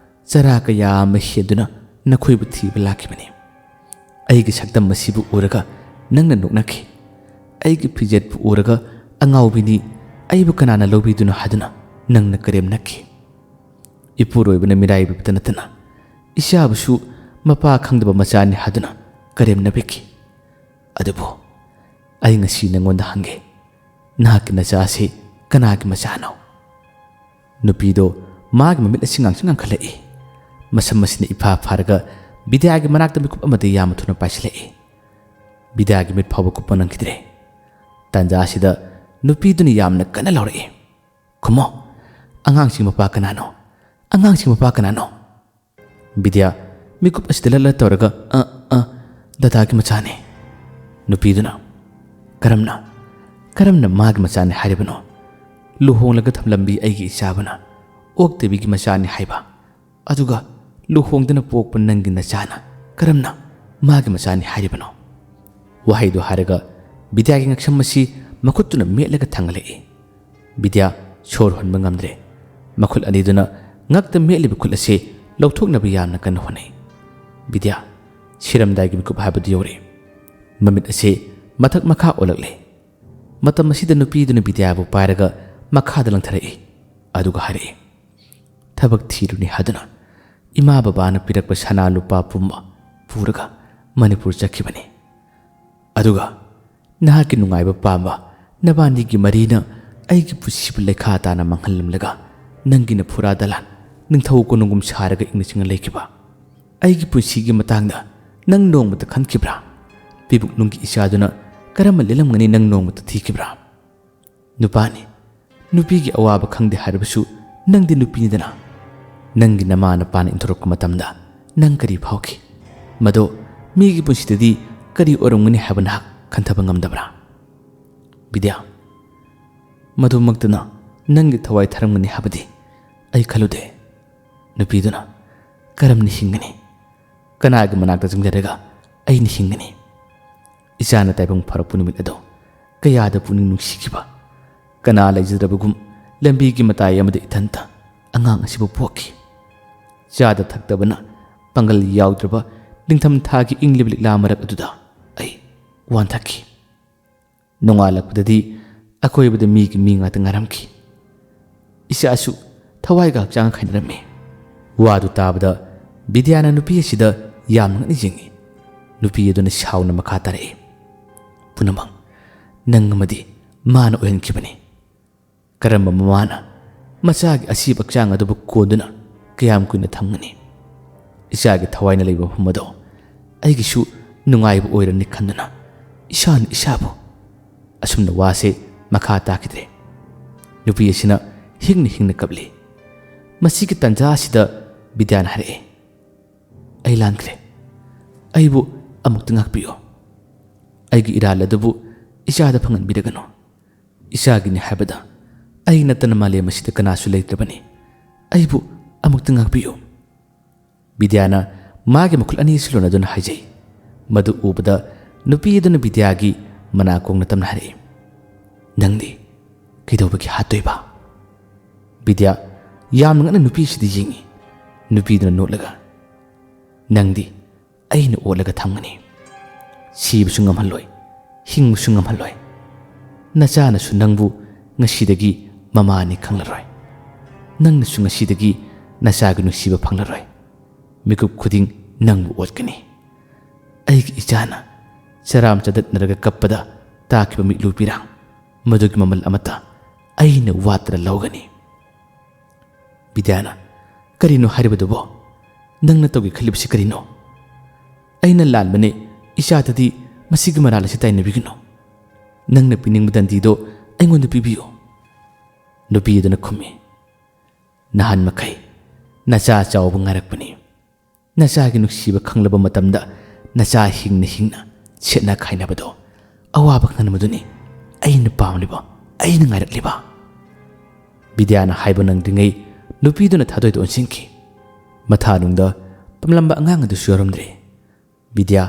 ꯆꯔꯥ ꯀꯌꯥ ꯑꯃ ꯍꯦꯟꯗꯨꯅ ꯅꯈꯣꯏꯕꯨ ꯊꯤꯕ ꯂꯥꯛꯈꯤꯕꯅꯤ꯫ ꯑꯩꯒꯤ ꯁꯛꯇꯝ ꯑꯁꯤꯕꯨ ꯎꯔꯒ ꯅꯪꯅ ꯅꯣꯛꯅꯈꯤ꯫ ꯑꯩꯒꯤ ꯐꯤꯖꯦꯠꯄꯨ ꯎꯔꯒ ꯑꯉꯥꯎꯕꯤꯅꯤ, ꯑꯩꯕꯨ ꯀꯅꯥꯅ ꯂꯧꯕꯤꯗꯨꯅꯣ ꯍꯥꯏꯗꯨꯅ ꯅꯪꯅ ꯀꯔꯦꯝꯅꯈꯤ꯫ ꯏꯄꯨꯔꯣꯏꯕꯅ ꯃꯤꯔꯥꯏꯕꯤꯕꯇ ꯅꯠꯇꯅ ꯏꯆꯥꯕꯨꯁꯨ ꯃꯄꯥ ꯈꯪꯗꯕ ꯃꯆꯥꯅꯤ ꯍꯥꯏꯗꯨꯅ ꯀꯔꯦꯝꯅꯕꯤꯈꯤ꯫ ꯑꯗꯨꯕꯨ ꯑꯩ ꯉꯁꯤ ꯅꯪꯉꯣꯟꯗ ꯍꯪꯒꯦ, ꯅꯍꯥꯛꯀꯤ ꯅꯆꯥ ꯑꯁꯤ ꯀꯅꯥꯒꯤ ꯃꯆꯥꯅꯣ?" ꯅꯨꯄꯤꯗꯣ ꯃꯥꯒꯤ ꯃꯃꯤꯠ ꯑꯁꯤ ꯉꯥꯡꯁꯪ ꯉꯥꯡꯈꯠꯂꯛꯏ꯫ ꯃꯁꯝ ꯑꯁꯤꯅ ꯏꯐꯥ ꯐꯥꯔꯒ ꯕꯤꯗ꯭ꯌꯥꯒꯤ ꯃꯅꯥꯛꯇ ꯃꯤꯀꯨꯞ ꯑꯃꯗ ꯌꯥꯝꯅ ꯊꯨꯅ ꯄꯥꯏꯁꯤꯜꯂꯛꯏ꯫ ꯕꯤꯗ꯭ꯌꯥꯒꯤ ꯃꯤꯠ ꯐꯥꯎꯕ ꯀꯨꯞꯄ ꯅꯪꯈꯤꯗ꯭ꯔꯦ꯫ ꯇꯥꯟꯖꯥ ꯑꯁꯤꯗ ꯅꯨꯄꯤꯗꯨꯅ ꯌꯥꯝꯅ ꯀꯟꯅ ꯂꯥꯎꯔꯛꯏ, "ꯈꯨꯝꯃꯣ! ꯑꯉꯥꯡꯁꯤꯡ ꯃꯄꯥ ꯀꯅꯥꯅꯣ? ꯑꯉꯥꯡꯁꯤꯡ ꯃꯄꯥ ꯀꯅꯥꯅꯣ?" ꯕꯤꯗ꯭ꯌꯥ ꯃꯤꯀꯨꯞ ꯑꯁꯤꯗ ꯂꯠ ꯂꯠ ꯇꯧꯔꯒ, "ꯑ, ꯑ, ꯗꯗꯥꯒꯤ ꯃꯆꯥꯅꯤ꯫" ꯅꯨꯄꯤꯗꯨꯅ, "ꯀꯔꯝꯅ, ꯀꯔꯝꯅ ꯃꯥꯒꯤ ꯃꯆꯥꯅꯤ ꯍꯥꯏꯔꯤꯕꯅꯣ? ꯂꯨꯍꯣꯡꯂꯒ ꯊꯝꯂꯝꯕꯤ ꯑꯩꯒꯤ ꯏꯆꯥꯕꯨꯅ ꯑꯣꯛꯇꯕꯤꯒꯤ ꯃꯆꯥꯅꯤ ꯍꯥꯏꯕ, ꯑꯗꯨꯒ ꯂꯨꯍꯣꯡꯗꯅ ꯄꯣꯛꯄ ꯅꯪꯒꯤ ꯅꯆꯥꯅ ꯀꯔꯝꯅ ꯃꯥꯒꯤ ꯃꯆꯥꯅꯤ ꯍꯥꯏꯔꯤꯕꯅꯣ?" ꯋꯥꯍꯩꯗꯨ ꯍꯥꯏꯔꯒ ꯕꯤꯗ꯭ꯌꯥꯒꯤ ꯉꯛꯁꯝ ꯑꯁꯤ ꯃꯈꯨꯠꯇꯨꯅ ꯃꯦꯠꯂꯒ ꯊꯥꯡꯒꯠꯂꯛꯏ꯫ ꯕꯤꯗ꯭ꯌꯥ ꯁꯣꯔ ꯍꯣꯟꯕ ꯉꯝꯗ꯭ꯔꯦ꯫ ꯃꯈꯨꯠ ꯑꯅꯤꯗꯨꯅ ꯉꯛꯇ ꯃꯦꯠꯂꯤꯕ ꯈꯨꯠ ꯑꯁꯤ ꯂꯧꯊꯣꯛꯅꯕ ꯌꯥꯝꯅ ꯀꯟꯅ ꯍꯣꯠꯅꯩ꯫ ꯕꯤꯗ꯭ꯌꯥ ꯁꯤꯔꯝꯗꯥꯏꯒꯤ ꯃꯤꯀꯨꯞ ꯍꯥꯏꯕꯗꯨ ꯌꯧꯔꯦ꯫ ꯃꯃꯤꯠ ꯑꯁꯤ ꯃꯊꯛ ꯃꯈꯥ ꯑꯣꯜꯂꯛꯂꯦ꯫ ꯃꯇꯝ ꯑꯁꯤꯗ ꯅꯨꯄꯤꯗꯨꯅ ꯕꯤꯗ꯭ꯌꯥꯕꯨ ꯄꯥꯏꯔꯒ ꯃꯈꯥꯗ ꯂꯪꯊꯔꯛꯏ꯫ ꯑꯗꯨꯒ ꯍꯥꯏꯔꯛꯏ, "ꯊꯕꯛ ꯊꯤꯔꯨꯅꯤ ꯍꯥꯏꯗꯨꯅ ꯏꯃꯥ ꯕꯕꯥꯅ ꯄꯤꯔꯛꯄ ꯁꯅꯥ ꯂꯨꯄꯥ ꯄꯨꯝꯕ ꯄꯨꯔꯒ ꯃꯅꯤꯄꯨꯔ ꯆꯠꯈꯤꯕꯅꯤ꯫ ꯑꯗꯨꯒ ꯅꯍꯥꯛꯀꯤ ꯅꯨꯡꯉꯥꯏꯕ ꯄꯥꯝꯕ ꯅꯕꯥꯅꯤꯒꯤ ꯃꯔꯤꯅ ꯑꯩꯒꯤ ꯄꯨꯟꯁꯤꯕꯨ ꯂꯩꯈꯥ ꯇꯥꯅ ꯃꯥꯡꯍꯜꯂꯝꯂꯒ ꯅꯪꯒꯤꯅ ꯐꯨꯔꯥ ꯗꯂꯥꯟ ꯅꯤꯡꯊꯧ ꯀꯣꯅꯨꯡꯒꯨꯝ ꯁꯥꯔꯒ ꯏꯪꯅ ꯆꯤꯡꯅ ꯂꯩꯈꯤꯕ꯫ ꯑꯩꯒꯤ ꯄꯨꯟꯁꯤꯒꯤ ꯃꯇꯥꯡꯗ ꯅꯪ ꯅꯣꯡꯃꯇ ꯈꯟꯈꯤꯕ꯭ꯔꯥ? ꯄꯤꯕꯨꯛꯅꯨꯡꯒꯤ ꯏꯆꯥꯗꯨꯅ ꯀꯔꯝꯅ ꯂꯦꯜꯂꯝꯒꯅꯤ ꯅꯪ ꯅꯣꯡꯃꯇ ꯊꯤꯈꯤꯕ꯭ꯔꯥ? ꯅꯨꯄꯥꯅꯤ, ꯅꯨꯄꯤꯒꯤ ꯑꯋꯥꯕ ꯈꯪꯗꯦ ꯍꯥꯏꯔꯕꯁꯨ ꯅꯪꯗꯤ ꯅꯨꯄꯤꯅꯤꯗꯅ꯫ ꯅꯪꯒꯤ ꯅꯃꯥ ꯅꯄꯥꯅ ꯏꯟꯊꯣꯔꯛꯄ ꯃꯇꯝꯗ ꯅꯪ ꯀꯔꯤ ꯐꯥꯎꯈꯤ? ꯃꯗꯣ ꯃꯤꯒꯤ ꯄꯨꯟꯁꯤꯗꯗꯤ ꯀꯔꯤ ꯑꯣꯏꯔꯝꯒꯅꯤ ꯍꯥꯏꯕ ꯅꯍꯥꯛ ꯈꯟꯊꯕ ꯉꯝꯗꯕ꯭ꯔꯥ?" ꯕꯤꯗ꯭ꯌꯥ, "ꯃꯗꯨꯃꯛꯇꯅ ꯅꯪꯒꯤ ꯊꯋꯥꯏ ꯊꯥꯔꯝꯒꯅꯤ ꯍꯥꯏꯕꯗꯤ ꯑꯩ ꯈꯜꯂꯨꯗꯦ꯫" ꯅꯨꯄꯤꯗꯨꯅ, "ꯀꯔꯝꯅ ꯍꯤꯡꯒꯅꯤ? ꯀꯅꯥꯒꯤ ꯃꯅꯥꯛꯇ ꯆꯪꯖꯔꯒ ꯑꯩꯅ ꯍꯤꯡꯒꯅꯤ? ꯏꯆꯥꯅ ꯇꯥꯏꯕꯪ ꯐꯔꯛꯄ ꯅꯨꯃꯤꯠ ꯑꯗꯣ ꯀꯌꯥꯗ ꯄꯨꯛꯅꯤꯡ ꯅꯨꯡꯁꯤꯈꯤꯕ꯫ ꯀꯅꯥ ꯂꯩꯖꯗ꯭ꯔꯕꯒꯨꯝ ꯂꯝꯕꯤꯒꯤ ꯃꯇꯥꯏ ꯑꯃꯗ ꯏꯊꯟꯇ ꯑꯉꯥꯡ ꯑꯁꯤꯕꯨ ꯄꯣꯛꯈꯤ꯫ ꯆꯥꯗ ꯊꯛꯇꯕꯅ ꯄꯥꯡꯒꯜ ꯌꯥꯎꯗ꯭ꯔꯕ ꯅꯤꯡꯊꯝ ꯊꯥꯒꯤ ꯏꯪꯂꯤꯕ ꯂꯤꯛꯂꯥ ꯃꯔꯛ ꯑꯗꯨꯗ ꯑꯩ ꯋꯥꯟꯊꯈꯤ꯫ ꯅꯣꯡꯉꯥꯜꯂꯛꯄꯗꯗꯤ ꯑꯀꯣꯏꯕꯗ ꯃꯤꯒꯤ ꯃꯤ ꯉꯥꯛꯇ ꯉꯥꯏꯔꯝꯈꯤ꯫ ꯏꯆꯥꯁꯨ ꯊꯋꯥꯏꯒ ꯍꯛꯆꯥꯡꯒ ꯈꯥꯏꯅꯔꯝꯃꯤ꯫" ꯋꯥꯗꯨ ꯇꯥꯕꯗ ꯕꯤꯗ꯭ꯌꯥꯅ ꯅꯨꯄꯤ ꯑꯁꯤꯗ ꯌꯥꯝꯅ ꯉꯛꯅ ꯌꯦꯡꯉꯤ꯫ ꯅꯨꯄꯤ ꯑꯗꯨꯅ ꯁꯥꯎꯅ ꯃꯈꯥ ꯇꯥꯔꯛꯏ, "ꯄꯨꯝꯅꯃꯛ ꯅꯪ ꯑꯃꯗꯤ ꯃꯥꯅ ꯑꯣꯏꯍꯟꯈꯤꯕꯅꯤ꯫ ꯀꯔꯝꯕ ꯃꯃꯥꯅ ꯃꯆꯥꯒꯤ ꯑꯁꯤꯕ ꯍꯛꯆꯥꯡ ꯑꯗꯨꯕꯨ ꯀꯣꯟꯗꯨꯅ ꯀꯌꯥꯝ ꯀꯨꯏꯅ ꯊꯝꯒꯅꯤ? ꯏꯆꯥꯒꯤ ꯊꯋꯥꯏꯅ ꯂꯩꯕ ꯃꯐꯝ ꯑꯗꯣ ꯑꯩꯒꯤꯁꯨ ꯅꯨꯡꯉꯥꯏꯕ ꯑꯣꯏꯔꯅꯤ ꯈꯟꯗꯨꯅ ꯏꯁꯥꯅ ꯏꯁꯥꯕꯨ꯫ ꯑꯁꯨꯝꯅ ꯋꯥꯁꯦ ꯃꯈꯥ ꯇꯥꯈꯤꯗ꯭ꯔꯦ꯫ ꯅꯨꯄꯤ ꯑꯁꯤꯅ ꯍꯤꯡꯅ ꯍꯤꯡꯅ ꯀꯞꯂꯤ꯫ ꯃꯁꯤꯒꯤ ꯇꯥꯟꯖꯥ ꯑꯁꯤꯗ ꯕꯤꯗ꯭ꯌꯥꯅ ꯍꯥꯏꯔꯛꯑꯦ, "ꯑꯩ ꯂꯥꯟꯈ꯭ꯔꯦ꯫ ꯑꯩꯕꯨ ꯑꯃꯨꯛꯇ ꯉꯥꯛꯄꯤꯌꯨ꯫ ꯑꯩꯒꯤ ꯏꯔꯥꯜ ꯑꯗꯨꯕꯨ ꯏꯆꯥꯗ ꯐꯪꯍꯟꯕꯤꯔꯒꯅꯨ꯫ ꯏꯆꯥꯒꯤꯅꯤ ꯍꯥꯏꯕꯗ ꯑꯩ ꯅꯠꯇꯅ ꯃꯥꯂꯦꯝ ꯑꯁꯤꯗ ꯀꯅꯥꯁꯨ ꯂꯩꯇ꯭ꯔꯕꯅꯤ꯫ ꯑꯩꯕꯨ ꯑꯃꯨꯛꯇ ꯉꯥꯛꯄꯤꯌꯨ꯫" ꯕꯤꯗ꯭ꯌꯥꯅ ꯃꯥꯒꯤ ꯃꯈꯨꯠ ꯑꯅꯤꯁꯤ ꯂꯣꯟꯅꯗꯨꯅ ꯍꯥꯏꯖꯩ꯫ ꯃꯗꯨ ꯎꯕꯗ ꯅꯨꯄꯤ ꯑꯗꯨꯅ ꯕꯤꯗ꯭ꯌꯥꯒꯤ ꯃꯅꯥꯀꯣꯡꯅ ꯇꯝꯅ ꯍꯥꯏꯔꯛꯏ, "ꯅꯪꯗꯤ ꯀꯩꯗꯧꯕꯒꯤ ꯍꯥꯠꯇꯣꯏꯕ?" ꯕꯤꯗ꯭ꯌꯥ ꯌꯥꯝꯅ ꯉꯛꯅ ꯅꯨꯄꯤꯁꯤꯗ ꯌꯦꯡꯉꯤ꯫ ꯅꯨꯄꯤꯗꯨꯅ ꯅꯣꯠꯂꯒ, "ꯅꯪꯗꯤ ꯑꯩꯅ ꯑꯣꯠꯂꯒ ꯊꯝꯒꯅꯤ꯫ ꯁꯤꯕꯁꯨ ꯉꯝꯍꯜꯂꯣꯏ, ꯍꯤꯡꯕꯁꯨ ꯉꯝꯍꯜꯂꯣꯏ꯫ ꯅꯆꯥꯅꯁꯨ ꯅꯪꯕꯨ ꯉꯁꯤꯗꯒꯤ ꯃꯃꯥꯅꯤ ꯈꯪꯂꯔꯣꯏ꯫ ꯅꯪꯅꯁꯨ ꯉꯁꯤꯗꯒꯤ ꯅꯆꯥꯒꯤ ꯅꯨꯡꯁꯤꯕ ꯐꯪꯂꯔꯣꯏ꯫ ꯃꯤꯀꯨꯞ ꯈꯨꯗꯤꯡ ꯅꯪꯕꯨ ꯑꯣꯠꯀꯅꯤ꯫ ꯑꯩꯒꯤ ꯏꯆꯥꯅ ꯆꯔꯥꯝ ꯆꯗꯠꯅꯔꯒ ꯀꯞꯄꯗ ꯇꯥꯈꯤꯕ ꯃꯤꯠꯂꯨ ꯄꯤꯔꯥꯡ, ꯃꯗꯨꯒꯤ ꯃꯃꯜ ꯑꯃꯠꯇ ꯑꯩꯅ ꯋꯥꯠꯇꯅ ꯂꯧꯒꯅꯤ꯫" ꯕꯤꯗ꯭ꯌꯥꯅ, "ꯀꯔꯤꯅꯣ ꯍꯥꯏꯔꯤꯕꯗꯨꯕꯣ? ꯅꯪꯅ ꯇꯧꯒꯦ ꯈꯜꯂꯤꯕꯁꯤ ꯀꯔꯤꯅꯣ?" "ꯑꯩꯅ ꯂꯥꯟꯕꯅꯦ꯫ ꯏꯆꯥꯗꯗꯤ ꯃꯁꯤꯒꯤ ꯃꯔꯥꯜ ꯑꯁꯤ ꯇꯥꯏꯅꯕꯤꯒꯅꯨ꯫ ꯅꯪꯅ ꯄꯤꯅꯤꯡꯕ ꯗꯟꯗꯤꯗꯣ ꯑꯩꯉꯣꯟꯗ ꯄꯤꯕꯤꯌꯨ꯫" ꯅꯨꯄꯤ ꯑꯗꯨꯅ ꯈꯨꯝꯃꯤ, "ꯅꯍꯥꯟ ꯃꯈꯩ ꯅꯆꯥ ꯆꯥꯎꯕ ꯉꯥꯏꯔꯛꯄꯅꯤ꯫ ꯅꯆꯥꯒꯤ ꯅꯨꯡꯁꯤꯕ ꯈꯪꯂꯕ ꯃꯇꯝꯗ ꯅꯆꯥ ꯍꯤꯡꯅ ꯍꯤꯡꯅ ꯁꯦꯠꯅ ꯈꯥꯏꯅꯕꯗꯣ, ꯑꯋꯥꯕ ꯈꯪꯍꯟꯕꯗꯨꯅꯤ ꯑꯩꯅ ꯄꯥꯝꯂꯤꯕ, ꯑꯩꯅ ꯉꯥꯏꯔꯛꯂꯤꯕ꯫" ꯕꯤꯗ꯭ꯌꯥꯅ ꯍꯥꯏꯕ ꯅꯪꯗ꯭ꯔꯤꯉꯩ ꯅꯨꯄꯤꯗꯨꯅ ꯊꯥꯗꯣꯏꯗ ꯑꯣꯟꯁꯤꯟꯈꯤ꯫ ꯃꯊꯥꯅꯨꯡꯗ ꯄꯝꯂꯝꯕ ꯑꯉꯥꯡ ꯑꯗꯨꯁꯨ ꯌꯥꯎꯔꯝꯗ꯭ꯔꯦ꯫ ꯕꯤꯗ꯭ꯌꯥ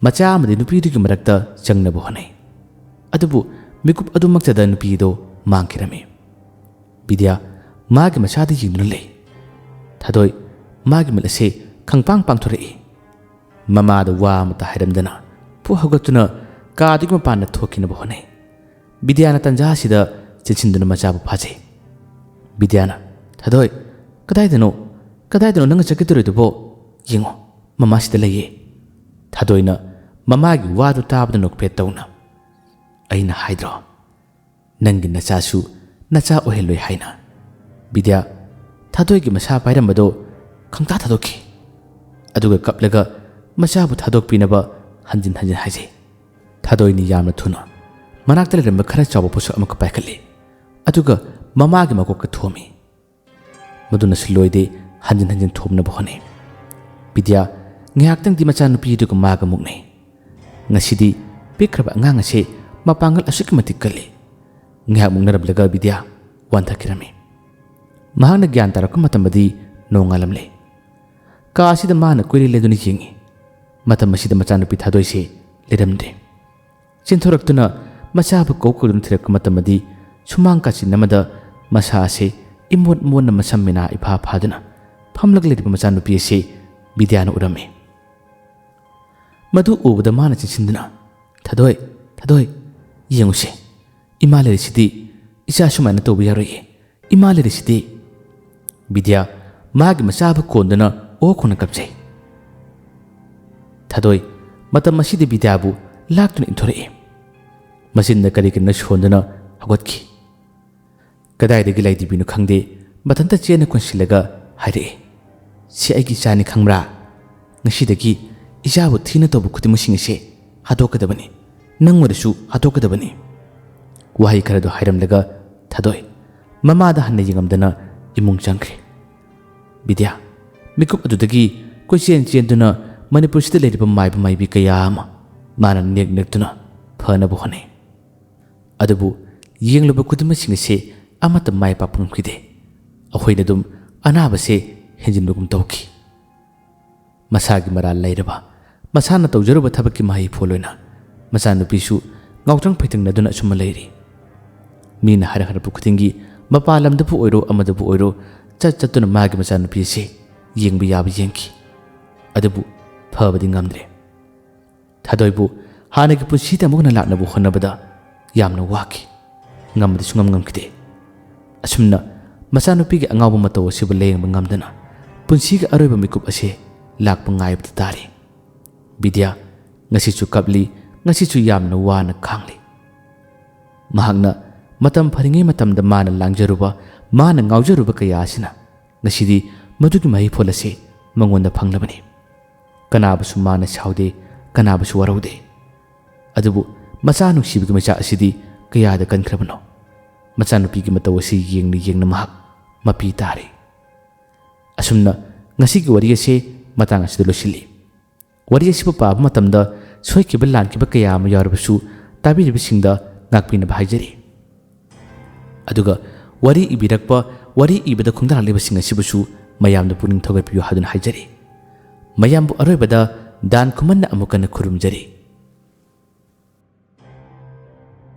ꯃꯆꯥ ꯑꯃꯗꯤ ꯅꯨꯄꯤꯗꯨꯒꯤ ꯃꯔꯛꯇ ꯆꯪꯅꯕ ꯍꯣꯠꯅꯩ꯫ ꯑꯗꯨꯕꯨ ꯃꯤꯀꯨꯞ ꯑꯗꯨꯃꯛꯇꯗ ꯅꯨꯄꯤꯗꯣ ꯃꯥꯡꯈꯤꯔꯝꯃꯤ꯫ ꯕꯤꯗ꯭ꯌꯥ ꯃꯥꯒꯤ ꯃꯆꯥꯗ ꯌꯦꯡꯗꯨꯅ ꯂꯩ꯫ ꯊꯥꯗꯣꯏ ꯃꯥꯒꯤ ꯃꯤꯠ ꯑꯁꯦ ꯈꯪꯄꯥꯡ ꯄꯥꯡꯊꯣꯔꯛꯏ꯫ ꯃꯃꯥꯗ ꯋꯥ ꯑꯃꯠꯇ ꯍꯥꯏꯔꯝꯗꯅ ꯐꯨ ꯍꯧꯒꯠꯇꯨꯅ ꯀꯥꯗꯨꯒꯤ ꯃꯄꯥꯟꯗ ꯊꯣꯛꯈꯤꯅꯕ ꯍꯣꯠꯅꯩ꯫ ꯕꯤꯗ꯭ꯌꯥꯅ ꯇꯟꯖꯥ ꯑꯁꯤꯗ ꯆꯦꯟꯁꯤꯟꯗꯨꯅ ꯃꯆꯥꯕꯨ ꯐꯥꯖꯩ꯫ ꯕꯤꯗ꯭ꯌꯥꯅ, "ꯊꯥꯗꯣꯏ, ꯀꯗꯥꯏꯗꯅꯣ? ꯀꯗꯥꯏꯗꯅꯣ ꯅꯪꯅ ꯆꯠꯀꯗꯧꯔꯤꯗꯨꯕꯣ? ꯌꯦꯡꯉꯣ, ꯃꯃꯥꯁꯤꯗ ꯂꯩꯌꯦ꯫" ꯊꯥꯗꯣꯏꯅ ꯃꯃꯥꯒꯤ ꯋꯥꯗꯨ ꯇꯥꯕꯗ ꯅꯣꯛꯐꯦꯠ ꯇꯧꯅ, "ꯑꯩꯅ ꯍꯥꯏꯗ꯭ꯔꯣ, ꯅꯪꯒꯤ ꯅꯆꯥꯁꯨ ꯅꯆꯥ ꯑꯣꯏꯍꯜꯂꯣꯏ ꯍꯥꯏꯅ꯫" ꯕꯤꯗ꯭ꯌꯥ ꯊꯥꯗꯣꯏꯒꯤ ꯃꯁꯥ ꯄꯥꯏꯔꯝꯕꯗꯣ ꯈꯪꯇꯥ ꯊꯥꯗꯣꯛꯈꯤ꯫ ꯑꯗꯨꯒ ꯀꯞꯂꯒ ꯃꯆꯥꯕꯨ ꯊꯥꯗꯣꯛꯄꯤꯅꯕ ꯍꯟꯖꯤꯟ ꯍꯟꯖꯤꯟ ꯍꯥꯏꯖꯩ꯫ ꯊꯥꯗꯣꯏꯅꯤ ꯌꯥꯝꯅ ꯊꯨꯅ ꯃꯅꯥꯛꯇ ꯂꯩꯔꯝꯕ ꯈꯔ ꯆꯥꯎꯕ ꯄꯣꯠꯁꯛ ꯑꯃꯈꯛ ꯄꯥꯏꯈꯠꯂꯤ꯫ ꯑꯗꯨꯒ ꯃꯃꯥꯒꯤ ꯃꯀꯣꯛꯇ ꯊꯣꯝꯃꯤ꯫ ꯃꯗꯨꯅꯁꯨ ꯂꯣꯏꯗꯦ, ꯍꯟꯖꯤꯟ ꯍꯟꯖꯤꯟ ꯊꯣꯝꯅꯕ ꯍꯣꯠꯅꯩ꯫ ꯕꯤꯗ꯭ꯌꯥ ꯉꯥꯏꯍꯥꯛꯇꯪꯗꯤ ꯃꯆꯥꯅꯨꯄꯤ ꯑꯗꯨꯒ ꯃꯥꯒ ꯃꯨꯛꯅꯩ꯫ ꯉꯁꯤꯗꯤ ꯄꯤꯛꯈ꯭ꯔꯕ ꯑꯉꯥꯡ ꯑꯁꯤ ꯃꯄꯥꯡꯒꯜ ꯑꯁꯨꯛꯀꯤ ꯃꯇꯤꯛ ꯀꯜꯂꯤ꯫ ꯉꯥꯏꯍꯥꯛ ꯃꯨꯛꯅꯔꯝꯂꯒ ꯕꯤꯗ꯭ꯌꯥ ꯋꯥꯟꯊꯈꯤꯔꯝꯃꯤ꯫ ꯃꯍꯥꯛꯅ ꯒ꯭ꯌꯥꯟ ꯇꯥꯔꯛꯄ ꯃꯇꯝꯗꯗꯤ ꯅꯣꯡꯉꯥꯜꯂꯝꯂꯦ꯫ ꯀꯥ ꯑꯁꯤꯗ ꯃꯥꯅ ꯀꯣꯏꯂꯦꯟ ꯂꯦꯟꯗꯨꯅ ꯌꯦꯡꯉꯤ꯫ ꯃꯇꯝ ꯑꯁꯤꯗ ꯃꯆꯥꯅꯨꯄꯤ ꯊꯥꯗꯣꯏꯁꯦ ꯂꯩꯔꯝꯗ꯭ꯔꯦ꯫ ꯆꯦꯟꯊꯣꯔꯛꯇꯨꯅ ꯃꯆꯥꯕꯨ ꯀꯧ ꯀꯧꯗꯨꯅ ꯊꯤꯔꯛꯄ ꯃꯇꯝꯗꯗꯤ ꯁꯨꯃꯥꯡ ꯀꯥꯆꯤꯟ ꯑꯃꯗ ꯃꯁꯥ ꯑꯁꯤ ꯏꯃꯣꯠ ꯃꯣꯠꯅ ꯃꯁꯝ ꯃꯤꯅꯥ ꯏꯐꯥ ꯐꯥꯗꯨꯅ ꯐꯝꯂꯒ ꯂꯩꯔꯤꯕ ꯃꯆꯥꯅꯨꯄꯤ ꯑꯁꯤ ꯕꯤꯗ꯭ꯌꯥꯅ ꯎꯔꯝꯃꯤ꯫ ꯃꯗꯨ ꯎꯕꯗ ꯃꯥꯅ ꯆꯦꯟꯁꯤꯟꯗꯨꯅ, "ꯊꯥꯗꯣꯏ, ꯊꯥꯗꯣꯏ, ꯌꯦꯡꯉꯨꯁꯦ, ꯏꯃꯥ ꯂꯩꯔꯤꯁꯤꯗꯤ, ꯏꯆꯥ ꯁꯨꯃꯥꯏꯅ ꯇꯧꯕ ꯌꯥꯔꯣꯏꯌꯦ, ꯏꯃꯥ ꯂꯩꯔꯤꯁꯤꯗꯤ꯫" ꯕꯤꯗ꯭ꯌꯥ ꯃꯥꯒꯤ ꯃꯆꯥꯕꯨ ꯀꯣꯟꯗꯨꯅ ꯑꯣ ꯈꯣꯡꯅ ꯀꯞꯆꯩ꯫ ꯊꯥꯗꯣꯏ ꯃꯇꯝ ꯑꯁꯤꯗ ꯕꯤꯗ꯭ꯌꯥꯕꯨ ꯂꯥꯛꯇꯨꯅ ꯏꯟꯊꯣꯔꯛꯏ꯫ ꯃꯆꯤꯟꯗ ꯀꯔꯤ ꯀꯔꯤꯅꯣ ꯁꯣꯟꯗꯨꯅ ꯍꯧꯒꯠꯈꯤ꯫ ꯀꯗꯥꯏꯗꯒꯤ ꯂꯥꯏꯙꯤꯕꯤꯅꯣ ꯈꯪꯗꯦ, ꯃꯊꯟꯇ ꯆꯦꯟꯅ ꯀꯣꯟꯁꯤꯜꯂꯒ ꯍꯥꯏꯔꯛꯏ, "ꯁꯤ ꯑꯩꯒꯤ ꯏꯆꯥꯅꯤ ꯈꯪꯕ꯭ꯔꯥ? ꯉꯁꯤꯗꯒꯤ ꯏꯆꯥꯕꯨ ꯊꯤꯅ ꯇꯧꯕ ꯈꯨꯗꯤꯡꯃꯛꯁꯤꯡ ꯑꯁꯦ ꯍꯥꯠꯇꯣꯛꯀꯗꯕꯅꯤ꯫ ꯅꯪ ꯑꯣꯏꯔꯁꯨ ꯍꯥꯠꯇꯣꯛꯀꯗꯕꯅꯤ꯫" ꯋꯥꯍꯩ ꯈꯔꯗꯣ ꯍꯥꯏꯔꯝꯂꯒ ꯊꯥꯗꯣꯏ ꯃꯃꯥꯗ ꯍꯟꯅ ꯌꯦꯡꯉꯝꯗꯅ ꯏꯃꯨꯡ ꯆꯪꯈ꯭ꯔꯦ꯫ ꯕꯤꯗ꯭ꯌꯥ ꯃꯤꯀꯨꯞ ꯑꯗꯨꯗꯒꯤ ꯀꯣꯏꯆꯦꯟ ꯆꯦꯟꯗꯨꯅ ꯃꯅꯤꯄꯨꯔꯁꯤꯗ ꯂꯩꯔꯤꯕ ꯃꯥꯏꯕ ꯃꯥꯏꯕꯤ ꯀꯌꯥ ꯑꯃ ꯃꯥꯅ ꯅꯦꯛ ꯅꯦꯛꯇꯨꯅ ꯐꯅꯕ ꯍꯣꯠꯅꯩ꯫ ꯑꯗꯨꯕꯨ ꯌꯦꯡꯂꯨꯕ ꯈꯨꯗꯤꯡꯃꯛꯁꯤꯡ ꯑꯁꯤ ꯑꯃꯠꯇ ꯃꯥꯏ ꯄꯥꯛꯄ ꯉꯝꯈꯤꯗꯦ꯫ ꯑꯩꯈꯣꯏꯅ ꯑꯗꯨꯝ ꯑꯅꯥꯕꯁꯦ ꯍꯦꯟꯖꯤꯟꯕꯒꯨꯝ ꯇꯧꯈꯤ꯫ ꯃꯁꯥꯒꯤ ꯃꯔꯥꯜ ꯂꯩꯔꯕ, ꯃꯁꯥꯅ ꯇꯧꯖꯔꯨꯕ ꯊꯕꯛꯀꯤ ꯃꯍꯩ ꯐꯣꯜ ꯑꯣꯏꯅ ꯃꯆꯥꯅꯨꯄꯤꯁꯨ ꯉꯥꯎꯇ꯭ꯔꯪ ꯐꯩꯇꯪꯅꯗꯨꯅ ꯑꯁꯨꯝꯅ ꯂꯩꯔꯤ꯫ ꯃꯤꯅ ꯍꯥꯏꯔꯛ ꯍꯥꯏꯔꯛꯄ ꯈꯨꯗꯤꯡꯒꯤ ꯃꯄꯥꯟ ꯂꯝꯗꯕꯨ ꯑꯣꯏꯔꯣ ꯑꯃꯗꯕꯨ ꯑꯣꯏꯔꯣ ꯆꯠ ꯆꯠꯇꯨꯅ ꯃꯥꯒꯤ ꯃꯆꯥꯅꯨꯄꯤ ꯑꯁꯤ ꯌꯦꯡꯕ ꯌꯥꯕ ꯌꯦꯡꯈꯤ꯫ ꯑꯗꯨꯕꯨ ꯐꯕꯗꯤ ꯉꯝꯗ꯭ꯔꯦ꯫ ꯊꯥꯗꯣꯏꯕꯨ ꯍꯥꯟꯅꯒꯤ ꯄꯨꯟꯁꯤꯗ ꯑꯃꯨꯛ ꯍꯟꯅ ꯂꯥꯛꯅꯕ ꯍꯣꯠꯅꯕꯗ ꯌꯥꯝꯅ ꯋꯥꯈꯤ꯫ ꯉꯝꯕꯗꯤ ꯁꯨꯡꯉꯝ ꯉꯝꯈꯤꯗꯦ꯫ ꯑꯁꯨꯝꯅ ꯃꯆꯥꯅꯨꯄꯤꯒꯤ ꯑꯉꯥꯎꯕ ꯃꯇꯧ ꯑꯁꯤꯕꯨ ꯂꯥꯌꯦꯡꯕ ꯉꯝꯗꯅ ꯄꯨꯟꯁꯤꯒꯤ ꯑꯔꯣꯏꯕ ꯃꯤꯀꯨꯞ ꯑꯁꯤ ꯂꯥꯛꯄ ꯉꯥꯏꯕꯗ ꯇꯥꯔꯤ꯫ ꯕꯤꯗ꯭ꯌꯥ ꯉꯁꯤꯁꯨ ꯀꯞꯂꯤ, ꯉꯁꯤꯁꯨ ꯌꯥꯝꯅ ꯋꯥꯅ ꯈꯥꯡꯂꯤ꯫ ꯃꯍꯥꯛꯅ ꯃꯇꯝ ꯐꯔꯤꯉꯩ ꯃꯇꯝꯗ ꯃꯥꯅ ꯂꯥꯡꯖꯔꯨꯕ, ꯃꯥꯅ ꯉꯥꯎꯖꯔꯨꯕ ꯀꯌꯥ ꯑꯁꯤꯅ ꯉꯁꯤꯗꯤ ꯃꯗꯨꯒꯤ ꯃꯍꯩꯐꯣꯜ ꯑꯁꯤ ꯃꯉꯣꯟꯗ ꯐꯪꯂꯕꯅꯤ꯫ ꯀꯅꯥꯕꯨꯁꯨ ꯃꯥꯅ ꯁꯥꯎꯗꯦ, ꯀꯅꯥꯕꯨꯁꯨ ꯋꯥꯔꯧꯗꯦ꯫ ꯑꯗꯨꯕꯨ ꯃꯆꯥ ꯅꯨꯡꯁꯤꯕꯒꯤ ꯃꯩꯆꯥꯛ ꯑꯁꯤꯗꯤ ꯀꯌꯥꯗ ꯀꯟꯈ꯭ꯔꯕꯅꯣ? ꯃꯆꯥꯅꯨꯄꯤꯒꯤ ꯃꯇꯧ ꯑꯁꯤ ꯌꯦꯡꯅ ꯌꯦꯡꯅ ꯃꯍꯥꯛ ꯃꯄꯤ ꯇꯥꯔꯦ꯫ ꯑꯁꯨꯝꯅ ꯉꯁꯤꯒꯤ ꯋꯥꯔꯤ ꯑꯁꯤ ꯃꯇꯥꯡ ꯑꯁꯤꯗ ꯂꯣꯏꯁꯤꯜꯂꯤ꯫ ꯋꯥꯔꯤ ꯑꯁꯤꯕꯨ ꯄꯥꯕ ꯃꯇꯝꯗ ꯁꯣꯏꯈꯤꯕ ꯂꯥꯟꯈꯤꯕ ꯀꯌꯥ ꯑꯃ ꯌꯥꯎꯔꯕꯁꯨ ꯇꯥꯕꯤꯔꯤꯕꯁꯤꯡꯗ ꯉꯥꯛꯄꯤꯅꯕ ꯍꯥꯏꯖꯔꯤ꯫ ꯑꯗꯨꯒ ꯋꯥꯔꯤ ꯏꯕꯤꯔꯛꯄ, ꯋꯥꯔꯤ ꯏꯕꯗ ꯈꯣꯡꯗꯥꯔꯛꯂꯤꯕꯁꯤꯡ ꯑꯁꯤꯕꯨꯁꯨ ꯃꯌꯥꯝꯅ ꯄꯨꯛꯅꯤꯡ ꯊꯧꯒꯠꯄꯤꯌꯨ ꯍꯥꯏꯗꯨꯅ ꯍꯥꯏꯖꯔꯤ꯫ ꯃꯌꯥꯝꯕꯨ ꯑꯔꯣꯏꯕꯗ ꯗꯥꯟ ꯈꯨꯃꯟꯅ ꯑꯃꯨꯛ ꯍꯟꯅ ꯈꯨꯔꯨꯝꯖꯔꯤ꯫